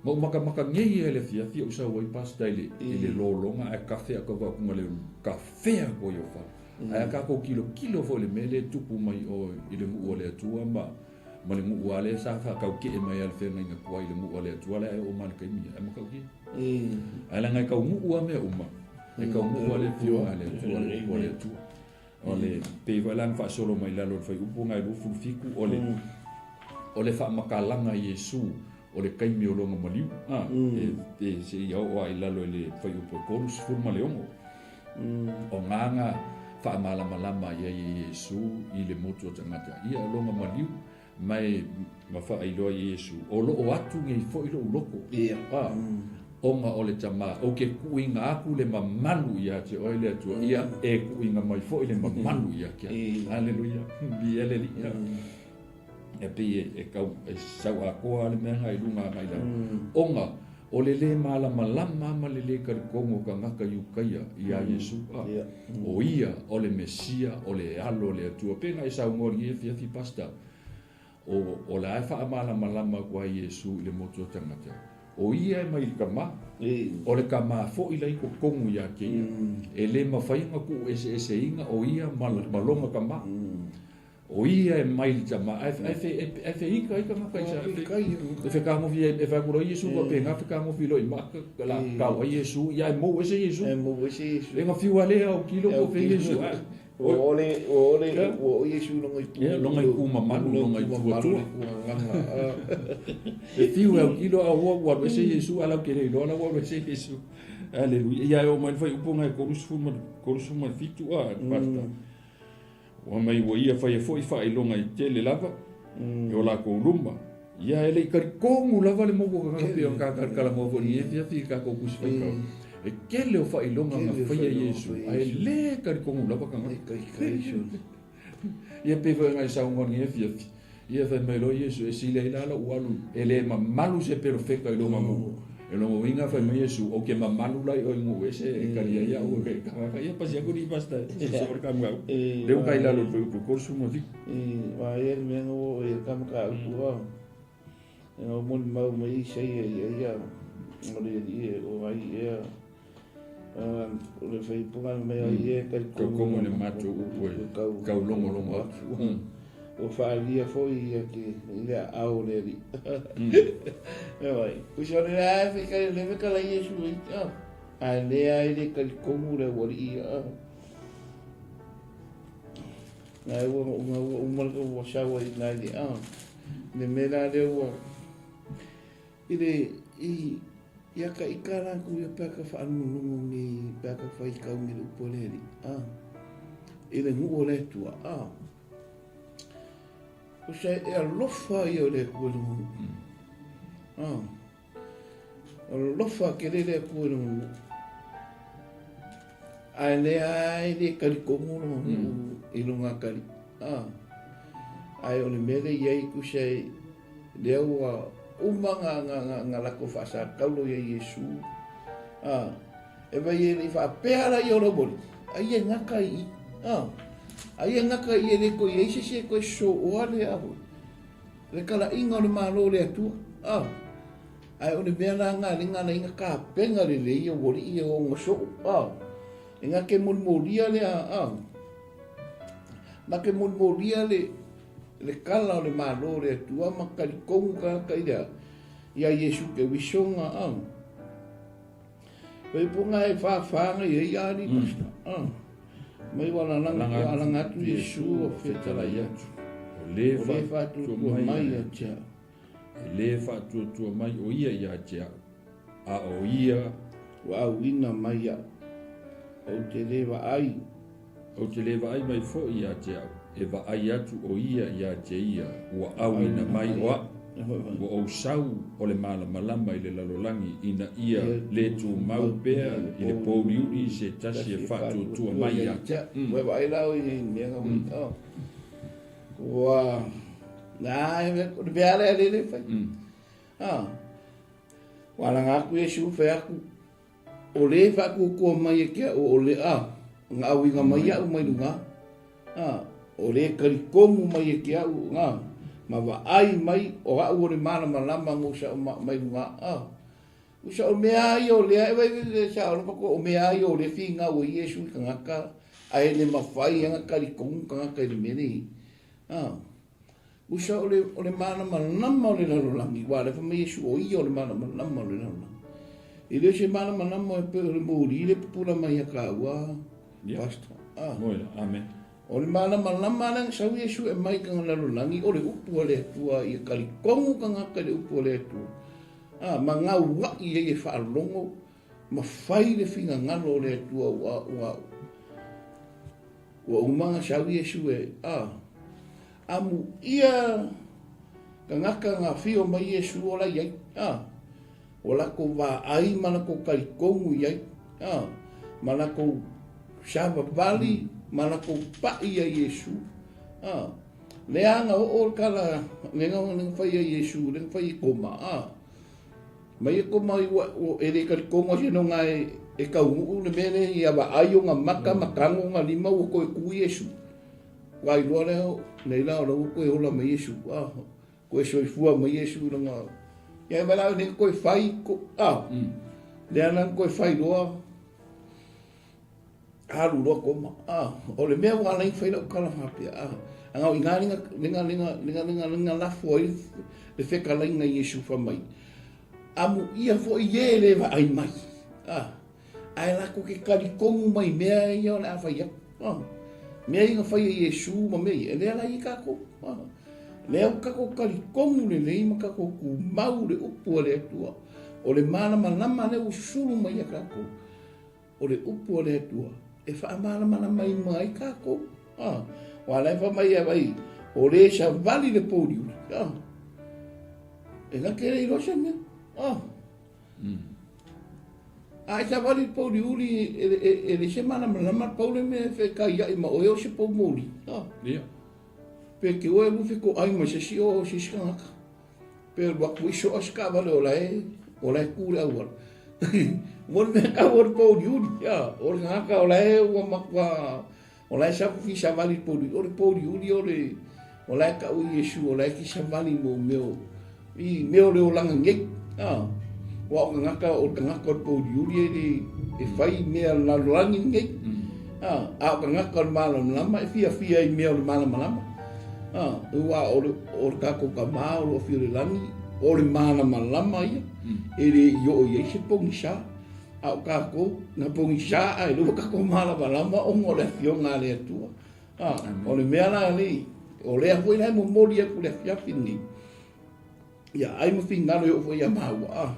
Ma ou makamaka nei ia i le afiafi ou sau ai pastor i le lologa ae kafe atu au faaupuga le kafea atu ai o fale. Ae a tatou tilotilo foi i le mea lea e tupu mai o i le nuu a le Atua ma ma le nuu lava lea sa faatauke'e mai lava le feagaiga tuai i le nuu a le Atua lea ae oo mai le taimi ae matautia. Ae leaga e taunuu lava mea uma, e taunuu lava le afioga a le Atua, le upu a le Atua. O le pei foi la ona faasolo mai lalo o le fuaiupu lena e 27, o le o le faamatalaga a Iesu o le taimi o lona maliu, a, e seia oo lava i lalo i le fuaiupu e 36. O gā faamalamalama ai e Iesu i le motu o tagata, ia o lona maliu, ma e ma faailoa i Iesu, o lo o atu nei foi lou loto, a, ona o le Tama, ou te tuuina atu le mamalu ia te oe le Atua, ia e tuuina mai foi le mamalu ia te au. Aleluia. Viia le Alii. E pei e kau e sau atoa le mea lena i luga agai lalo. Ona o le lē malamalama ma le lē talitonu o tagata Iutaia iā Iesu, a, o ia o le Mesia, o le Alo o le Atua. Pei ona e saunoa i lenei afiafi, Pastor, o, o la e faamalamalama atu ai Iesu i le motu o tagata, o ia e mai i le Tama, o le Tama foi la i totonu ia te ia. E le mafai ona tuueseeseina o ia ma, ma lona Tama. O ia e mai i le tama, ae ae feika ai tagata i sa e fekagofi ai, e fai atu loa Iesu faapena fekagofi loa i maka la kau ai Iesu, ia e mou ese Iesu. E mou ese Iesu. E nga fiu ale au kilo po fe Iesu. O ole o ole o Iesu longa i ku. Longa i ku mamalu longa i tua tua. E fiu au kilo au ua ua ese Iesu ala ke le iloa la ua ese Iesu. Aleluia. Ia e o mai le fuaiupu ngai 37 a pasta. Ua mai ua ia faia foi faailoga i tele lava i o lakou luma. Ia e le i talitonu lava le moku o kakapi pei ona kalakalakalanoa foi i lenei afiafi i kakou tusi faitau. E tele o faailoga na faia e Iesu, ae le talitonu lava tagata. Ia pei foi ona e saunoa i lenei afiafi, Ia fai mai loa Iesu, e sili ai la lou alu, e le mamalu se perofeta i lona nuu. E lona uiga fai mai Iesu, ou te mamalu la i oe i nuu ese e tali ai au e tagata. Ia pasi atu ni pasta, se so le kamau. Le uka i lalo i le 37. I wa ia le mea na ua o ia kama ka upu a. E ngau moni mau mai i sei ia ia o le alii e o ai ea. O le whaipunga mai ai e kai komo le matou upu e kau logologo atu. Ua faaalia foi ia ke i le aao o le Alii. E wai, uso le a fe kai le fe kala Iesu i a. A le a le talitonu le aualii ia. Nai ua ua ua uma le ua sau ai nai le a. Le mea la lea ua I le, i, ia ka ika lakou ia pe a ka faalogologo nei, pe a ka faitau nei le upu a le Alii, a, i le nuu o le Atua, a. Kusa e alofa ia o le Atua i le nuu. Ah. Alofa ke le le Atua i le nuu. Ae le ai le talitonu lona nuu i lona atalii. Ah. Ae o le mea lea e i ai kusa e lea ua uma na latou faasataulo ia Iesu. Ah. E vai e le i faapea la ia o le aualii, ai e gata i i. Ah. Ai e gata i e le toe i ai se isi e toe sosooa le a foi. Le talaiga o le Malo o le Atua. Ah. Ae o le mea la na le na ina tapena lelei aualii e ona soo. Ah. E na te molimolia le a. Ah. Na te molimolia le le tala o le Malo o le Atua ma talitonu tagata i le a. Ia Iesu Keriso na. Ah. Whai punga e whāwhānga i ei āri, pastor. Ah. Mai wa la langa tua alanga atu Iesu o whetalai atu. O le O le whaatuatua mai ia te au. E le whaatuatua mai o ia ia te au. A o ia. Ua auina mai au. Ou te le vaai. Ou te le vaai mai foi ia te au. E vaai atu o ia ia te ia. Ua auina mai o au. Ua ou sau o le malamalama i le lalolagi ina ia le tumau pea i le pouliuli se tasi e faatuatua mai ia te au. Ua vaai la o ia i mea nga ui. Ua na e le mea le le le fai. Ah. Ua langa atu Iesu fai atu O le whaakuakua mai e ke au o le a, nga auinga mai au mai lunga, a, o le karikomu mai e ke au, nga, ma vaai mai o au o le malamalama ngo sa o mai lunga, a. Usa o mea ai o lea, e vai le sa o le o mea ai o le whinga o Iesu i kangaka, a e le mawhai anga karikomu kangaka i le mea nei. A. Usa o le, o le malamalama o le lalolagi, ua alefa mai Iesu o ia o le malamalama o le lalolagi. E le o se malamalama e pei o le moli le pupula mai ia kāua, yeah. Pastor. Ah. Moe, amen. O le malamalama lea na sau Iesu e mai ka lalolagi, o le upu a le Atua, ia talitonu tagata i le upu a le Atua. Ah, ma gauai ai e faalogo, ma fai le finagalo o le Atua ua, ua, Ua uma na sau Iesu e, a, amu ia tagata na whio mai Iesu o la iai, a, o lakou vaai ma lakou talitonu iai, a, ma lakou savavali ma lakou paʻi ia Iesu, a, lea na oo le kala le na fai ia Iesu, le na fai i koma, a. Mai e koma i ua, e le talitonu a se nonga e, e taunuu le mea lea ia vaai ona maka ma tago ona lima ua toe ku Iesu. Ua iloa lea, nei la o la ua toe ola mai Iesu, a, toe soifua mai Iesu i lona, ia e mai la nei toe fai, ko, a, lea la toe fai loa, alu loa koma, a, o le mea ua ala ai fai lau tala faapea, a, anga o i ina lenga, lenga, lenga, lenga, lenga, lenga lafo ai le fetalaiga i Iesu fai mai, amuia foi e le vaai mai, a, ae latou te talitonu mai mea ia o le a fai atu, a, mea ia na fai e Iesu ma mea ia, e lea la i ai tatou, a, lea ua tatou talitonu lelei ma tatou tumau le upu a le Atua, o le malamalama lea ua susulu mai ia tatou. O le upu a le Atua e faamalamalamaina ai tatou. Ah, ua la e fai mai e vai, o le savali le pouliuli. Ah, e na ke le iloa se mea. Ah. A e savali le pouliuli e le se malamalama pau le mea e fekaiai ma oe o se pou mouli. Ah. Yeah. Pe ke oe lu feko ai ma se si o se si kangaka. Pe alu atu i soa se taavale o la e, o la e ku le auala. Mo le mea tau o le pouliuli, ia, o le tagata o la e ua matua, o la e sa fi savali le pouliuli, o le pouliuli o le, o la e tau i Iesu, o la e ki savali mo mea o, i mea o le olaga nei. A, ua o tagata, o le tagata o le pouliuli e le, e fai mea lalolagi nei. A, a o tagata o le malamalama e fiafia i mea o le malamalama. A, ua o le, o le tatou Tama o lo o afio i le lagi, o le malamalama ia, e le i oo i ai se pogisa. A o tatou, na pogisa ae lea ua tatou malamalama ona o le afioga a le Atua. A, o le mea la nei, o lea foi la e momoli atu i le afiafi lenei, ia ai ma finagalo e oo foi ia maua. A,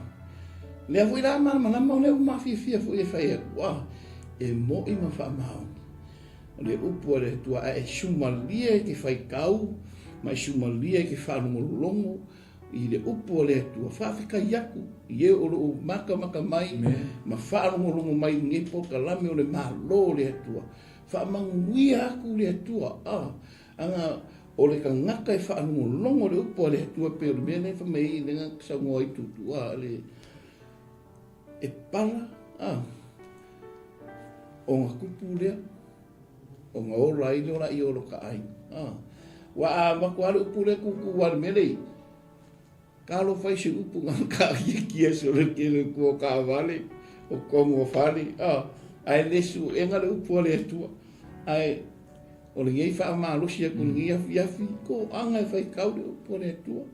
lea foi la malamalama o lea ua mafiafia foi e fai atu, a, e moi ma faamaoni. O le upu a le Atua, ae sumalie e te faitau Ma e sumalia e ke whaalongolongo i le upu o le Atua. Faafetai aku i e o loo makamaka mai ma faalogologo mai i lenei polokalame o le Malo o le Atua. Faamanuia aku le Atua. Ah, aga o le tagata e faalogologo le upu a le Atua pei o le mea lea e fai mai ai lea na saunoa ai tuutuua le e pala ah, ona tupu lea ona ola ai lea o laia o lo ka aiga. Ah, ua a avatu lava le upu lea tuutuu a le mea lea i Talofa i se upu na kaakiakia solo tele o tua o taavale, o tonu o fale, a, ae le suega le upu a le Atua. Ae o lenei faamalosi atu i lenei afiafi, toaga e faitau le upu a le Atua.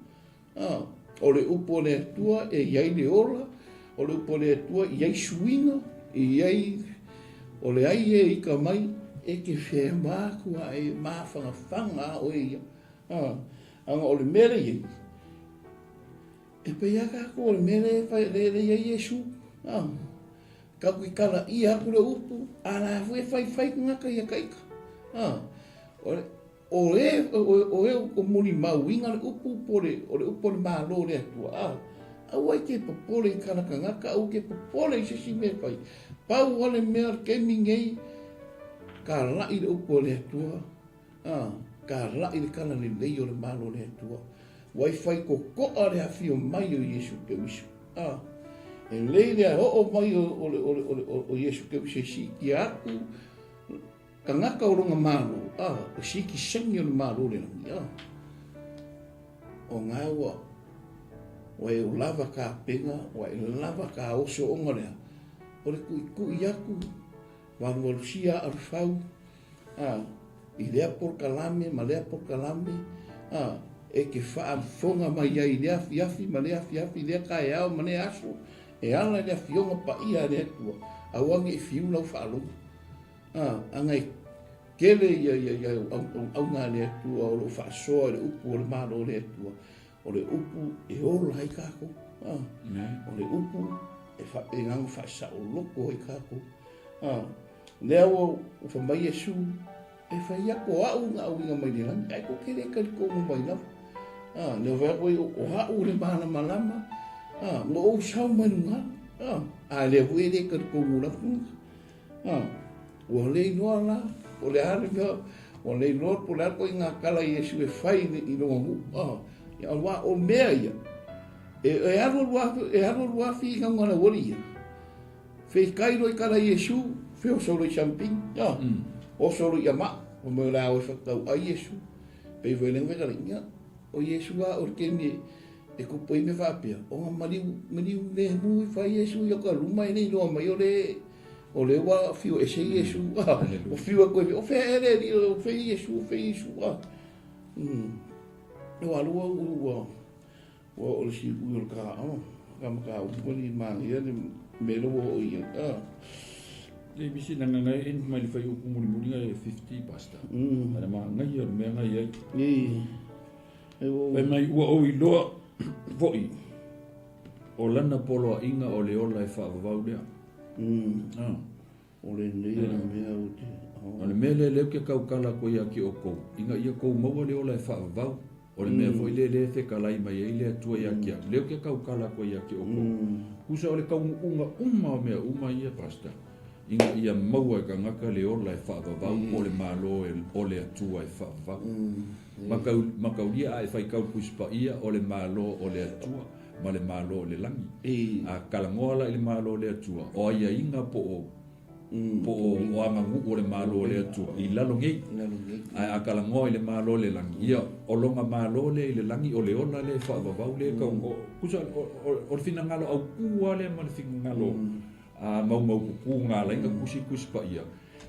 A, o le upu a le Atua e i ai le ola, o le upu a le Atua e i ai suiga, e i ai, o le ai e ika mai, e te feama atu a e mafanafana a oe ia. A, aga o le mea lea i ai, e pei lava tatou o le mea lea e fai, lea e i ai Iesu. A, tatou i kala ia atu le upu, a la foi e faifai tagata ia ka ika. A, o le, o e, o e o mulimauina le upu po le, o le upu o le Malo o le Atua. A, aua e te popole i kala tagata, aua e te popole i se isi mea e fai. Pau lava le mea o le taimi nei, kala'i le upu a le Atua. Ā, ka laʻi le kala lelei o le Malo o le Atua, ua i fai kokoʻa le afio mai o Iesu Keriso. Ā, e lei le oo mai o, o, le, o, le, o, le, o Iesu Keriso e siitia aku tagata o lona Malo, ā, o siiki saini o le Malo o le lagi, ā, o ngā ua, ua e o lava ka pena, ua e lava ka oso onga lea, o le kuʻikuʻi aku, waluwalusia a o le fau, A, i lea polokalame ma lea polokalame, a, e te faafofoga mai ai i lea afiafi ma lea afiafi, lea taeao ma lea aso, e ala i le afioga paia a le Atua, aua ne i fiu lau faalogo. A, aga e tele ia, ia, ia auaunaga a le Atua o lo o faasoa i le upu o le Malo o le Atua, o le upu e ola ai kākou. A, o le upu e faapena ona faasaoloko ai kākou. A, Lea ua fai mai Iesu, E fai aku o a'u na auiga mai le lagi, ae kou te le talitonu mai lava. A, lea fai aku ai, o a'u le malamalama, a, na ou sau mai luga, a, a lea foi e le talitonu lava. A, ua le iloa la, o le a le mea, ua le iloa po o le a koe ngā kala i Iesu e fai i longa nuu. A, ia wā o mea ia, e alu alu afi, e alu alu afi i ngā ngā wali ia. Fe kai roi kala Iesu, fe oso roi samping, ia, oso roi ia ma, o me la o whakatau ai Iesu. Pei foi lenga kala, ia, o Iesu a o le kemi e kupu ai me whapea, o nga mariu, mariu le mu i whai Iesu i o ka luma e nei loa mai o le, o le wa whio e se Iesu, ah, o whio a koe, o whea ere, o whea Iesu, o whea Iesu, ah. O alua ua, Ua o le siui o le kaao, ka maka upu ni manaia le me lo o ia. Ah. Le misi na ngai in mai le fai upu muli muli ngai 50 pasta. Ana ma ngai o mea ngai ai. Ni. E o. Fai mai ua ou iloa foʻi o lana poloaiga o le ola e faavavau lea. Ah. O lenei o le mea o te. O le mea lea lea ou te tautala atu ai ia te outou, ina ia tou maua le ola e faavavau. O le mea foi lea lea e fetalai mai ai le Atua ia te au, lea ou te tautala atu ai ia te outou. Tusa o le taunuuga uma o mea uma ia, Pastor, ina ia maua e tagata le ola e faavavau po o le Malo o le Atua e faavavau. Mataulia a e faitau i le Tusi Paia, o le Malo o le Atua ma le Malo o le lagi. A talanoa la i le Malo o le Atua, o aiaiga po o po o aganuu o le Malo o le Atua i lalo nei. Ae a talanoa i le Malo o le lagi, ia, o lona Malo lea i le lagi, o le ola lea e faavavau lea e tau, tusa o le finagalo autū lava lea ma le finagalo maumaututu na ala ai ona tusi Tusi Paia,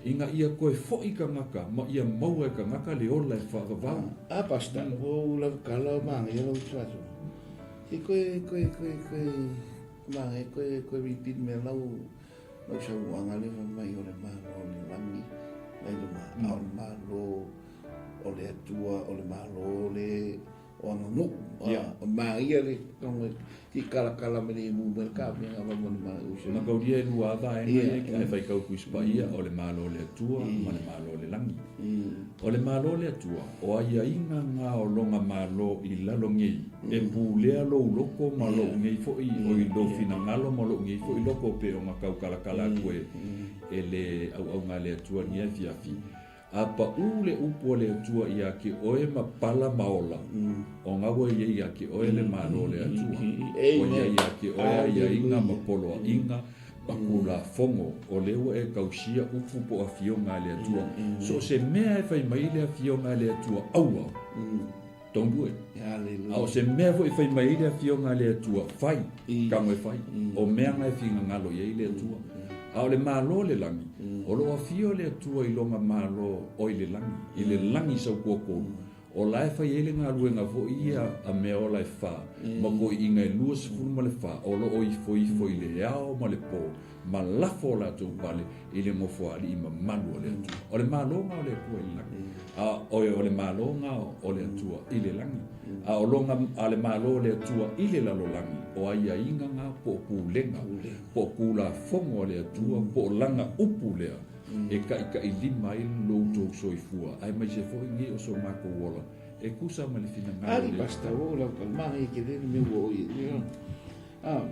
ina ia toe foi tagata ma ia maua e tagata le ola e faavavau. A Pastor, ua ou lava kala o manaia lau tulafono. Se koe, koe, koe, koe, manaia koe, koe repeat mea lau, lau saunoaga lea fai mai o le Malo o le lagi, mai le ma, a o le Malo o le Atua, o le Malo le, o aganuʻu. O maia le tonga ti kalakala me le mu me ka me nga ma ma o Na kaulia e lua ava e ngai e fai kau kuis pa ia o le malo le Atua ma le malo le langi. O le malo le Atua o aiaiga ga o loga malo i lalogei e pulea lou loko ma lou nei foʻi o i lou finagalo ma lou nei foʻi loko pe o ga kaukalakala atu e le auauga a le Atua lenei afiafi a paʻu le upu a le Atua iā te oe ma pala ma ola o ga ua iai iā te oe le malo o le Atua ua iai iā te oe aiaiga ma poloaʻiga ma kulafogo o lea ua e tausia upu po o afioga a le Atua. So o se mea e fai mai le afioga a le Atua aua, don't do it. A o se mea foi e fai mai ai le afioga a le Atua fai, tago e fai. O mea na e finagalo i ai le Atua. A o le malo o le lagi, o lo o afio le Atua i loga malo o i le lagi, i le lagi sautuatolu, O la e fai ai le galuega foi ia a mea ola e fa, ma toeaiina e 24 o lo o ifoifo i le ao ma le po, ma lafo o latou pale i le nofoalii mamalu o le Atua. O le maloga o le Atua i le lagi. A oe o le maloga o le Atua i le lagi. A o loga a le malo o le Atua i le lalolagi, o aiaiga na po o pulega, po o tulafono a le Atua, po o lana upu lea. E taʻitaʻilima ai lo outou soifua, aemaise foi nei o so matou ola, e tusa ma le finagalo o le Atua. Pastor o lau kalma e ke le me wo i ah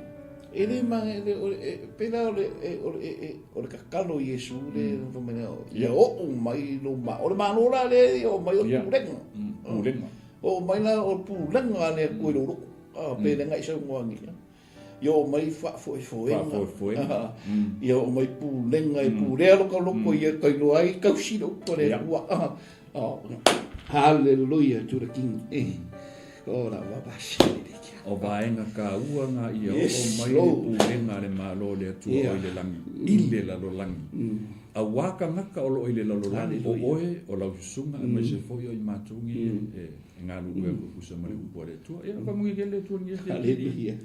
e le ma le o pe la o le o le o le kakalo Iesu le fa mai ia o mai lo ma o le malo la le o mai o pulega pulega o mai la o pulega le ko lo lo ah pe le ngai sau ngoangi Ia oo mai faafoefoega. Faafoefoega. Ia oo mai pulega e pulea lo ka loko ia kailoa ai kausi le upu a le Atua. Hallelujah to the King. O la wa ba shi le kia. O vaega taua nga ia oo mai le pulega a le Malo o le Atua o i le lagi, i le lalolagi. Auā tagata o lo o i le lalolagi, o oe, o lau susuga, aemaise foi o i matou nei e E galulue aku e tusa ma le upu a le Atua. Ia, faamanuia le Atua i lenei afiafi. Haleluia.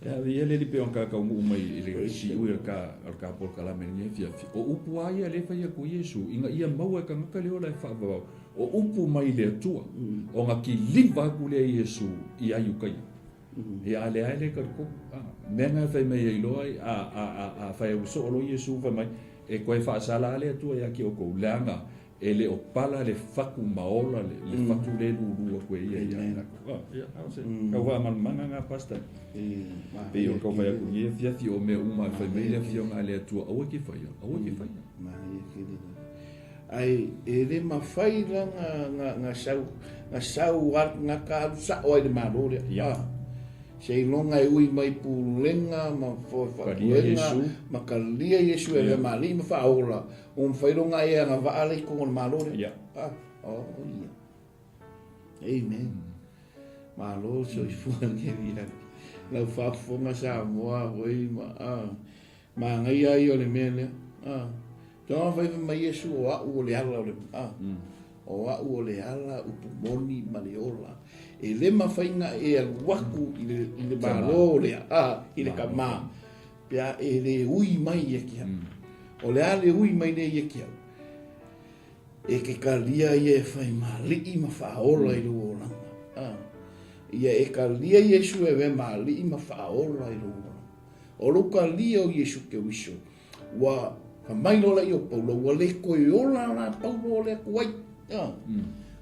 Ia, ia le lipe o ka kaunuu mai i le siui o le ka, o le ka polokalame i lenei afiafi. O upu a ia le fai atu Iesu, ina ia maua e tagata le ola e faavavau. O upu mai le Atua, o na kiliva atu lea Iesu i ai ukaia. Ia, a lea e le talitonu. Mea na e fai mai ai loa, a, a, a, a fai au soo loa Iesu fai mai, e koe faasala a le Atua ia te outou, leaga E le o pala le fatu ma ola le fatu le lulu aku e ia ia lakou. Ah, ia, a o se kau faamalamalamaga na Pastor. Pei o le kau fai atu i afiafi o mea uma e fai mai le afioga a le Atua, aua e te faia, aua e te faia. Maia tele. Ai, e le mafai la nga, nga, nga sau, nga sau nga ka alu sao ai le malo lea. Ia. Ah. Seiloga e ui mai pulega ma Kalia faapuega Iesu. ma kalia Iesu e avea ma alii ma faaola, ua mafai loga e agavaa le ikoga o le Malo lea. Ia. Ah, oh ia. Amen. Malo le soifua lenei ia. Lau faafofoga Samoa foi ma ah, manaia ia o le mea lea. Ah. Tonga fai mai Iesu o au o le ala o le ah. O au o le ala upu moni ma le ola. E le mafai ona e alu aku i le, i le Malo lea, ah, i le kamā, pe a e le ui mai ia ki au. O le a le ui mai lea ia ki au? E ke kalia ia e fai maali'i ma faaola i lou olaga. Ah. Ia e kalia Iesu e avea ma ali'i ma faaola i lou olaga. O lou kalia o Iesu Keriso, Ua fai mai loa lea o Paulo, ua le toe ola la Paulo o le atu ai. A,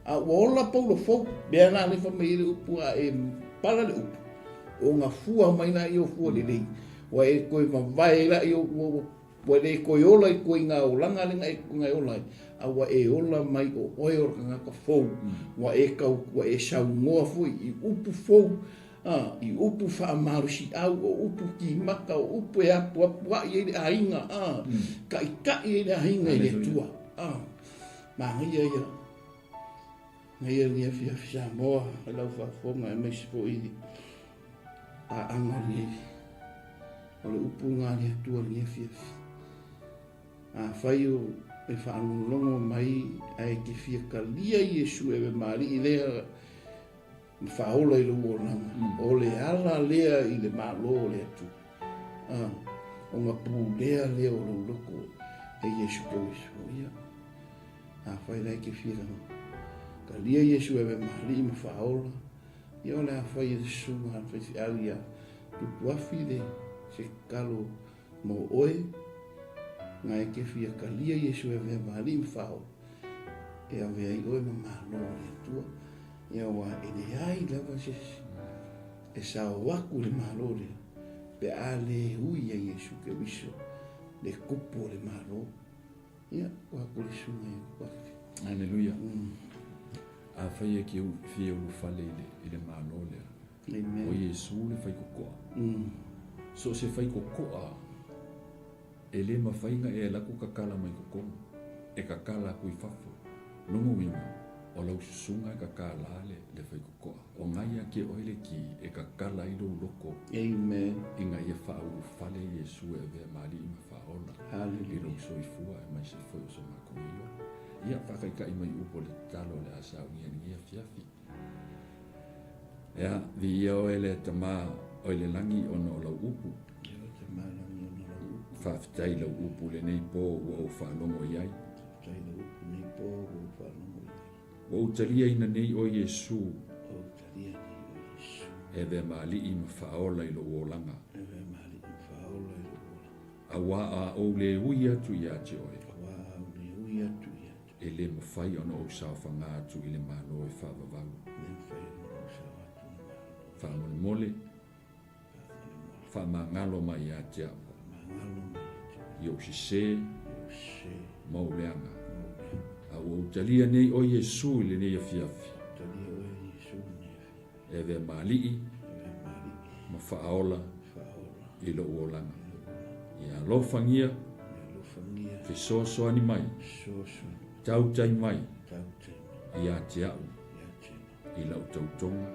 a ua ola Paulo fou, mea la le fai mai ai le upu a e pala le upu, o nga fua mai la i o fua lelei, ua e toe vavae la i o, ua, ua le toe ola i koe i ngā olaga le nga e nga e ola ai, a ua e ola mai o oe o le tagata fou, ua e kau, ua e saunoa foi i upu fou, Ā, i upu faamalosiau, o upu kimata, o upu e apuapuaʻi ai le aiga, ā, kaʻikaʻi ai le aiga i le Atua. Ā, manaia ia, manaia lenei afiafi Samoa i lau faafofoga aemaise foi i paaga o lenei, o le upu lena a le Atua i lenei afiafi. Afai o e faalogologo mai ae e te fia talia Iesu e ma Alii lea, Ma faaola i lou olaga, o le ala lea i le Malo o le Atua, a, o ga pulea lea o lou loko e Iesu Keriso. Ia, afai la e te fia talia Iesu e avea ma Alii ma faaola, Ia o le a fai e le susuga a le faifeau ia Tupuafi le se tatalo mo oe, na e te fia talia Iesu e avea ma Alii ma Faaola, e avea ai oe ma Malo o le Atua. Ia aua e leai lava se isi e sao atu i le Malo lea pe a le ui ia Iesu Keriso le Tupu o le Malo. Ia, ua atu le susuga ia Tupuafi. Aleluia. Afai e ke fia ulufale i le Malo lea, Amen. O Iesu le faikokoa. So o se faikokoa e le mafai na e alu atu kakala mai totonu, e kakala atu i fafo. Lona uiga, o lau susuga e kakala le, le faikokoa. O na ia te oe le ki e kakala ai lou loto. Amen. Ina ia faaulufale Iesu e avea ma Alii ma Faaola. Hallelujah. I lou soifua aemaise foi o so matou nei ola. Ia, faataitai mai upu o le tatalo o le a saunia i lenei afiafi. Ea, viia oe le Tama o i le lagi ona o lau upu. Faafetai i lau upu lenei po ua ou faalogo i ai. Ua ou taliaina nei oe Iesu. E avea ma Alii ma Faaola i lou olaga. Auā a ou le ui atu ia te oe. E le mafai ona ou saofaga atu i le Malo e faavavau. Faamolemole, faamagalo mai ia te au i ou sese ma ou leaga. A ua ou talia nei oe Iesu i lenei afiafi e avea ma Alii ma Faaola i lou olaga. Ia alofagia, fesoasoani mai, tautai mai ia te au i lau tautoga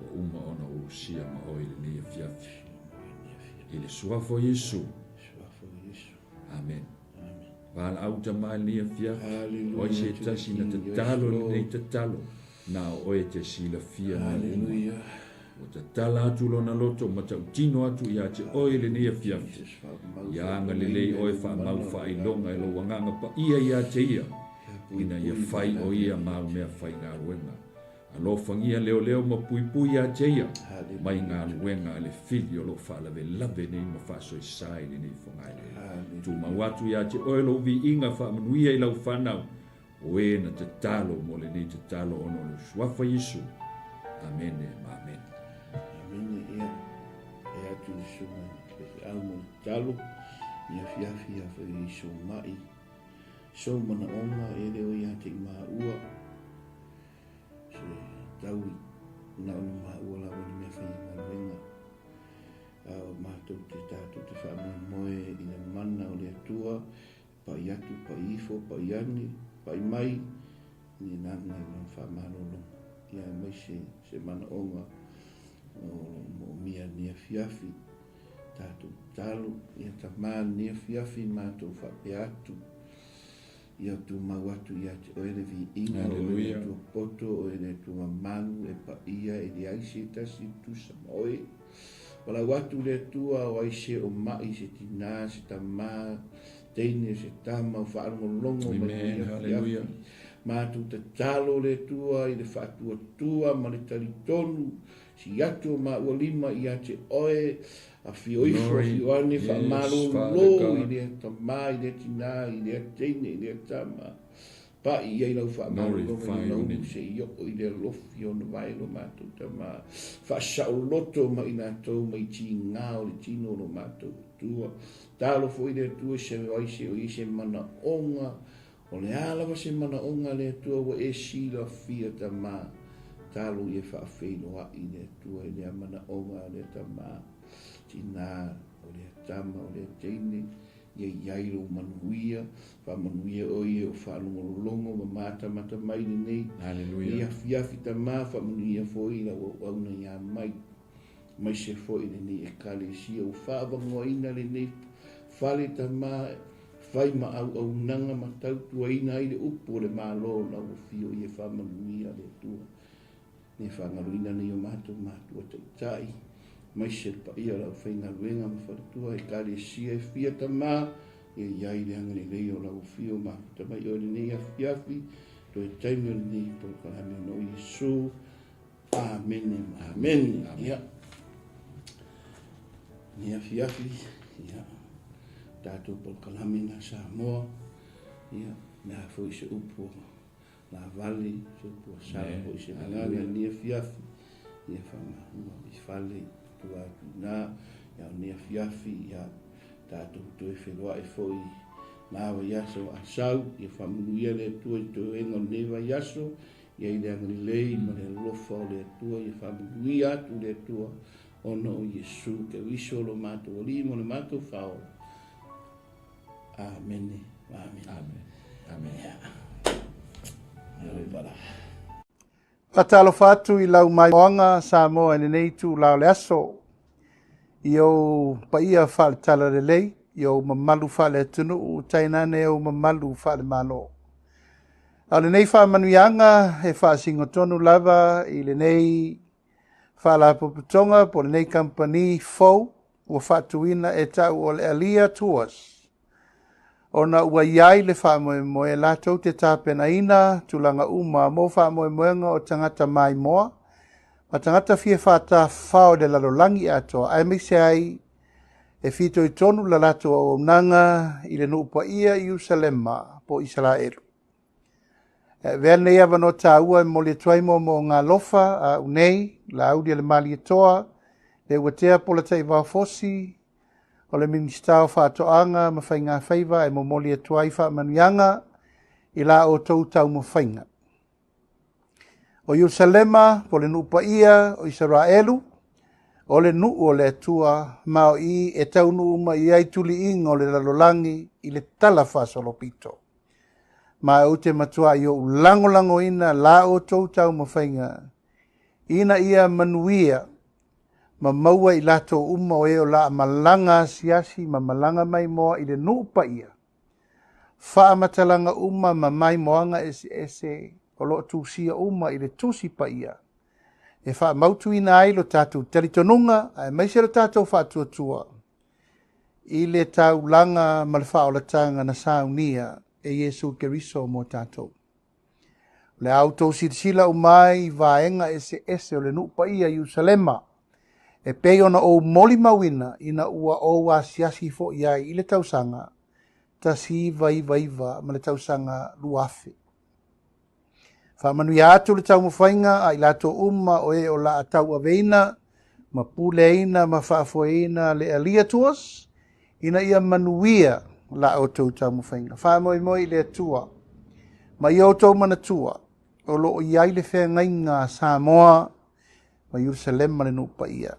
ua uma ona ou usia ma oe i lenei afiafi. I le Suafa o Iesu. Amen. Valaau tama i lenei afiafi, o ai se tasi na tatalo i lenei tatalo, na o oe e te silafia mea uma. Ua tatala atu lona loto ma tautino atu ia te oe i lenei afiafi. Ia agalelei oe faamau faailoga e lou Agaga Paia ia te ia, ina ia fai o ia mau mea faigaluega. Alofagia leoleo ma puipui ia te ia mai galuega a le fili o lo o faalavelave nei ma faasoesa i lenei fogaeleele. Tumau atu ia te oe lou viiga faamanuia i lau fanau, O e na tatalo mo lenei tatalo ona o lou Suafa Iesu. Amene ma amene. Amene. Ia, e atu i le susuga i le faifeau mo le tatalo, i afiafi a fai i sou ma'i, sou manaoga e le o ia te i maua, se taui na o ni maua lava ni mea fai galuega. A o matou te tatou te faamoemoe i le mana o le Atua, Pai atu, pai ifo, pai ane, pai mai, ni nana i lona faamalologa, ia aemaise se manaoga o lo o moomia lenei afiafi. Tatou tatalo, ia Tama lenei afiafi matou faapea atu, ia tumau atu ia te oe le viiga, o oe le Atua poto, o oe le Atua mamalu, e paia, e leai se tasi e tusa ma oe. Palau atu le Atua o ai se o ma'i, se tinā, se tamā, teine, se tama, o faalogologo mai Amen. lenei Hallelujah. afiafi. Matou tatalo le Atua i le faatuatua ma le talitonu, si atu o maua lima ia te oe, afio ifo, Glory. afio ane, Yes, Father faamalolo i God. lea tamā, i lea tinā, i lea teine, i lea tama. Paʻi i ai lau faamalologa i lona ulu se i oo i le alofi ona vae lo matou tama. Faasaoloto ma i latou mai tiga o le tino o lo matou Atua. Talo foi le Atua i se ai se o i ai se manaoga, o le a lava se manaoga a le Atua ua e silafia tama. Talo ia faafeiloai le Atua i lea manaoga a lea tama, tina, o lea tama, o lea teine. Ia i ai lou manuia, faamanuia oe ia o faalogologo ma matamata mai lenei Hallelujah. Nei afiafi tama, faamanuia foi i lau auauna ia mai, maise foi lenei Ekalesia ua faavanoaina lenei fale tama, fai ma auaunaga ma tautuaina ai le upu o le Malo o lau afio ia faamanuia le Atua. Ne faagaloina nei o matou matua taitai, maise le paia o le aufaigaluega ma faletua Ekalesia e fia tama, ia i ai le agalelei o lau afio mafuta mai oe lenei afiafi, toe taimi o lenei polokalame ona o Iesu. Amene ma amene. Ia. Ni afiafi, ia, tatou polokalame na Samoa, ia, le a foi se upu lavale, se upu a sala foi se gagana ni afiafi, ia whamahua i fale, tua atu nā, ia o ni afiafi, ia, tatou toe feloa'i foi nā vaiaso a sau, ia faamanuia le Atua i toega o lenei vaiaso, ia i le agalelei ma le alofa o le Atua, ia faamanuia atu le Atua, ona o Iesu Keriso lo matou Alii ma le matou Faaola. Amene. Amene. Amene. Amene. Ia. Ia. Faatalofa atu i lau maimoaga Samoa i lenei itula o le aso, i ou paia faale-talalelei, i ou mamalu faale-atunuu, tainane ou mamalu faale-Malo. A o lenei faamanuiaga e faasinotonu lava i lenei faalapotopotoga po o lenei kamupani fou ua faatuina e ta'u o le Alia Tours, ona ua i ai le faamoemoe latou te tapenaina tulaga uma mo faamoemoega o tagata maimoa ma tagata fia faatafafao i le lalolagi atoa, aemaise ai e fitoitonu la latou auaunaga i le nuu paia i Ierusalema po o Isaraelu. E avea lenei avanoa taua e momoli atu ai moomooga alofa a au nei, Laauli a le Malietoa, le Uatea Polataivao Fosi, o le Minisita o Faatoaga ma Faigafaiva e momoli atu ai faamanuiaga i la outou taumafaiga. O Ierusalema po o le nuu paia o Isaraelu, o le nuu o le Atua, ma o i e taunuu mai ai tuliiga o le lalolagi i le tala faasolopito. Ma ou te matuai ou lagolagoina la outou taumafaiga ina ia manuia ma maua i latou uma o e o la malaga asiasi ma malaga maimoa i le nuu paia, faamatalaga uma ma maimoaga eseese o loo tusia uma i le Tusi Paia, e faamautuina ai lo tatou talitonuga aemaise lo tatou faatuatua i le taulaga ma le faaolataga na saunia e Iesu Keriso mo tatou. O le a outou silasila uma ai i vaega eseese o le nuu paia i Ierusalema, e pei ona ou molimauina ina ua ou asiasi foi ai i le tausaga 1999 ma le tausaga 2000. Faamanuia atu le taumafaiga a i latou uma o e o la tauaveina ma puleaina ma faafoeina le Alia Tours, ina ia manuia la outou taumafaiga. Faamoemoe i le Atua ma ia outou manatua o loo i ai le feagaiga a Samoa ma Ierusalema le nuu paia.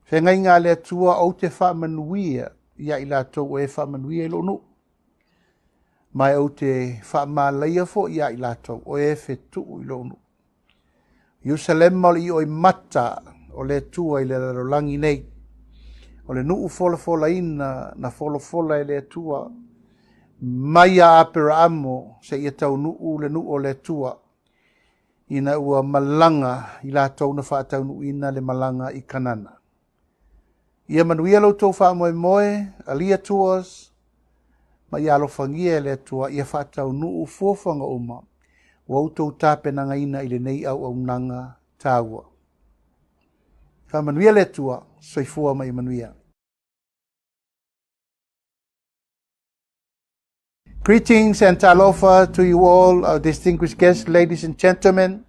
Feagaiga a le Atua ou te faamanuia ia i latou o e faamanuia i lou nuu, ma e ou te faamalaia foi ia i latou o e fetuu i lou nuu. Ierusalema o le ioimata o le Atua i le lalolagi nei, o le nuu folafolaina na folafola e le Atua mai ia Aperaamo seia taunuu le nuu o le Atua, ina ua malaga i latou na faataunuuina le malaga i Kanana. Ia manuia lo outou faamoemoe, Alia Tours, ma ia alofagia e le Atua ia faataunuu fuafuaga uma ua outou tapenagaina i lenei auaunaga taua. Faamanuia le Atua, soifua ma ia manuia. Greetings and talofa to you all, our distinguished guests, ladies and gentlemen.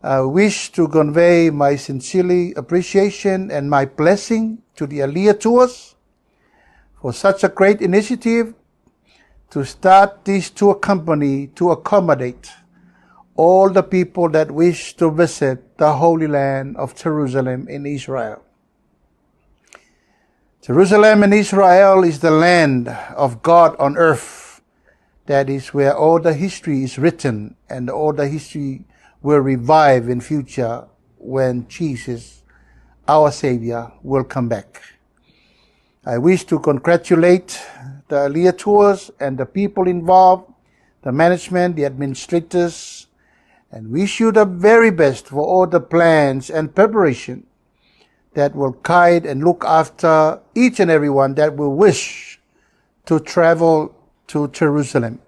I wish to convey my sincere appreciation and my blessing to the Alia Tours for such a great initiative to start this tour company to accommodate all the people that wish to visit the Holy Land of Jerusalem in Israel. Jerusalem in Israel is the land of God on earth. That is where all the history is written, and all the history will revive in future when Jesus, our Savior, will come back. I wish to congratulate the Alia Tours and the people involved, the management, the administrators, and wish you the very best for all the plans and preparation that will guide and look after each and every one that will wish to travel to Jerusalem.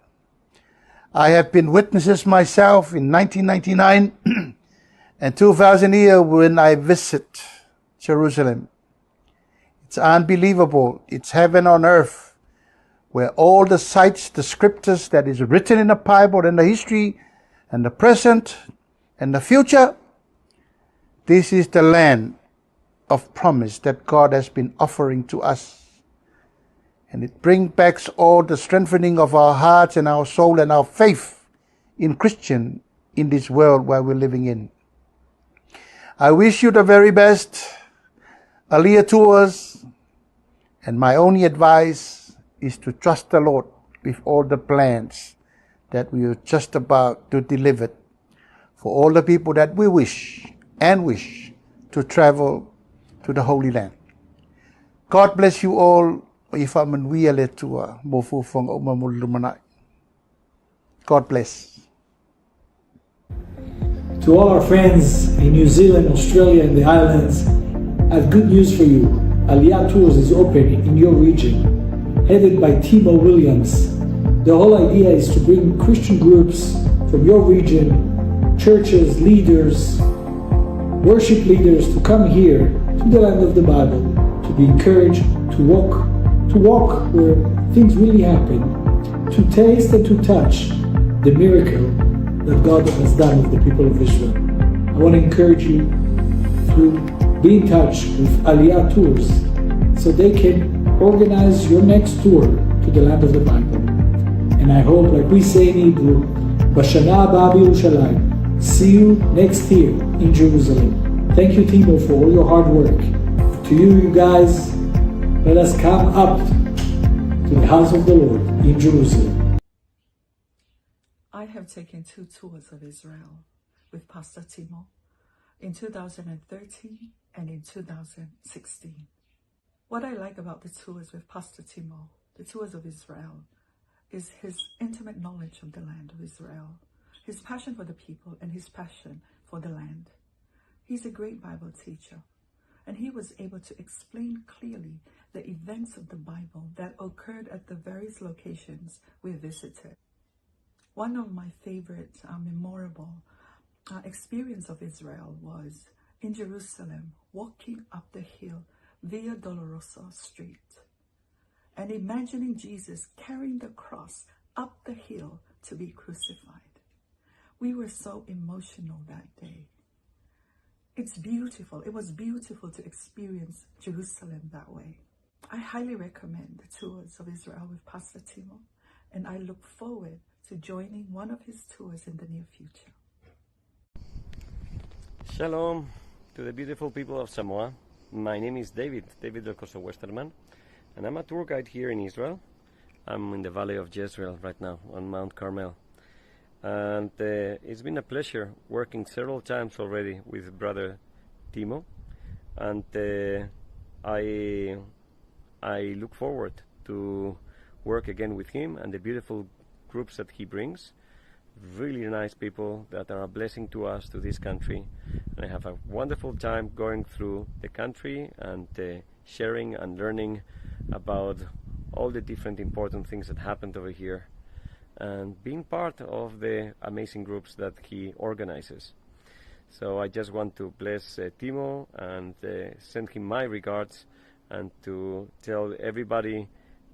I have been witnesses myself in 1999 And 2,000 years when I visit Jerusalem. It's unbelievable. It's heaven on earth where all the sites, the scriptures that is written in the Bible and the history and the present and the future, this is the land of promise that God has been offering to us. And it brings back all the strengthening of our hearts and our soul and our faith in Christian in this world where we're living in. I wish you the very best, Aliyah Tours, and my only advice is to trust the Lord with all the plans that we are just about to deliver for all the people that we wish and wish to travel to the Holy Land. God bless you all. God bless. To all our friends in New Zealand, Australia, and the islands, I have good news for you. Aliyah Tours is open in your region, headed by Timo Williams. The whole idea is to bring Christian groups from your region, churches, leaders, worship leaders to come here to the land of the Bible, to be encouraged, to walk, to walk where things really happen, to taste and to touch the miracle that God has done with the people of Israel. I want to encourage you to be in touch with Aliyah Tours so they can organize your next tour to the land of the Bible. And I hope, like we say in Hebrew, בשנה הבאה בירושלים. See you next year in Jerusalem. Thank you, Timo, for all your hard work. To you, you guys, let us come up to the house of the Lord in Jerusalem. I have taken 2 tours of Israel with Pastor Timo in 2013 and in 2016. What I like about the tours with Pastor Timo, the tours of Israel, is his intimate knowledge of the land of Israel, his passion for the people and his passion for the land. He's a great Bible teacher, and he was able to explain clearly the events of the Bible that occurred at the various locations we visited. One of my favorite memorable experience of Israel was in Jerusalem, walking up the hill Via Dolorosa Street and imagining Jesus carrying the cross up the hill to be crucified. We were so emotional that day. It's beautiful. It was beautiful to experience Jerusalem that way. I highly recommend the tours of Israel with Pastor Timo, and I look forward to joining one of his tours in the near future. Shalom to the beautiful people of Samoa. My name is David Del Corso Westerman, and I'm a tour guide here in Israel. I'm in the Valley of Jezreel right now on Mount Carmel. And it's been a pleasure working several times already with Brother Timo, and I look forward to work again with him and the beautiful groups that he brings. Really nice people that are a blessing to us, to this country. And I have a wonderful time going through the country and sharing and learning about all the different important things that happened over here, and being part of the amazing groups that he organizes. So I just want to bless Timo and send him my regards, and to tell everybody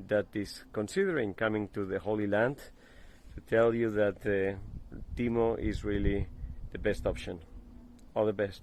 that is considering coming to the Holy Land, to tell you that Timo is really the best option. All the best.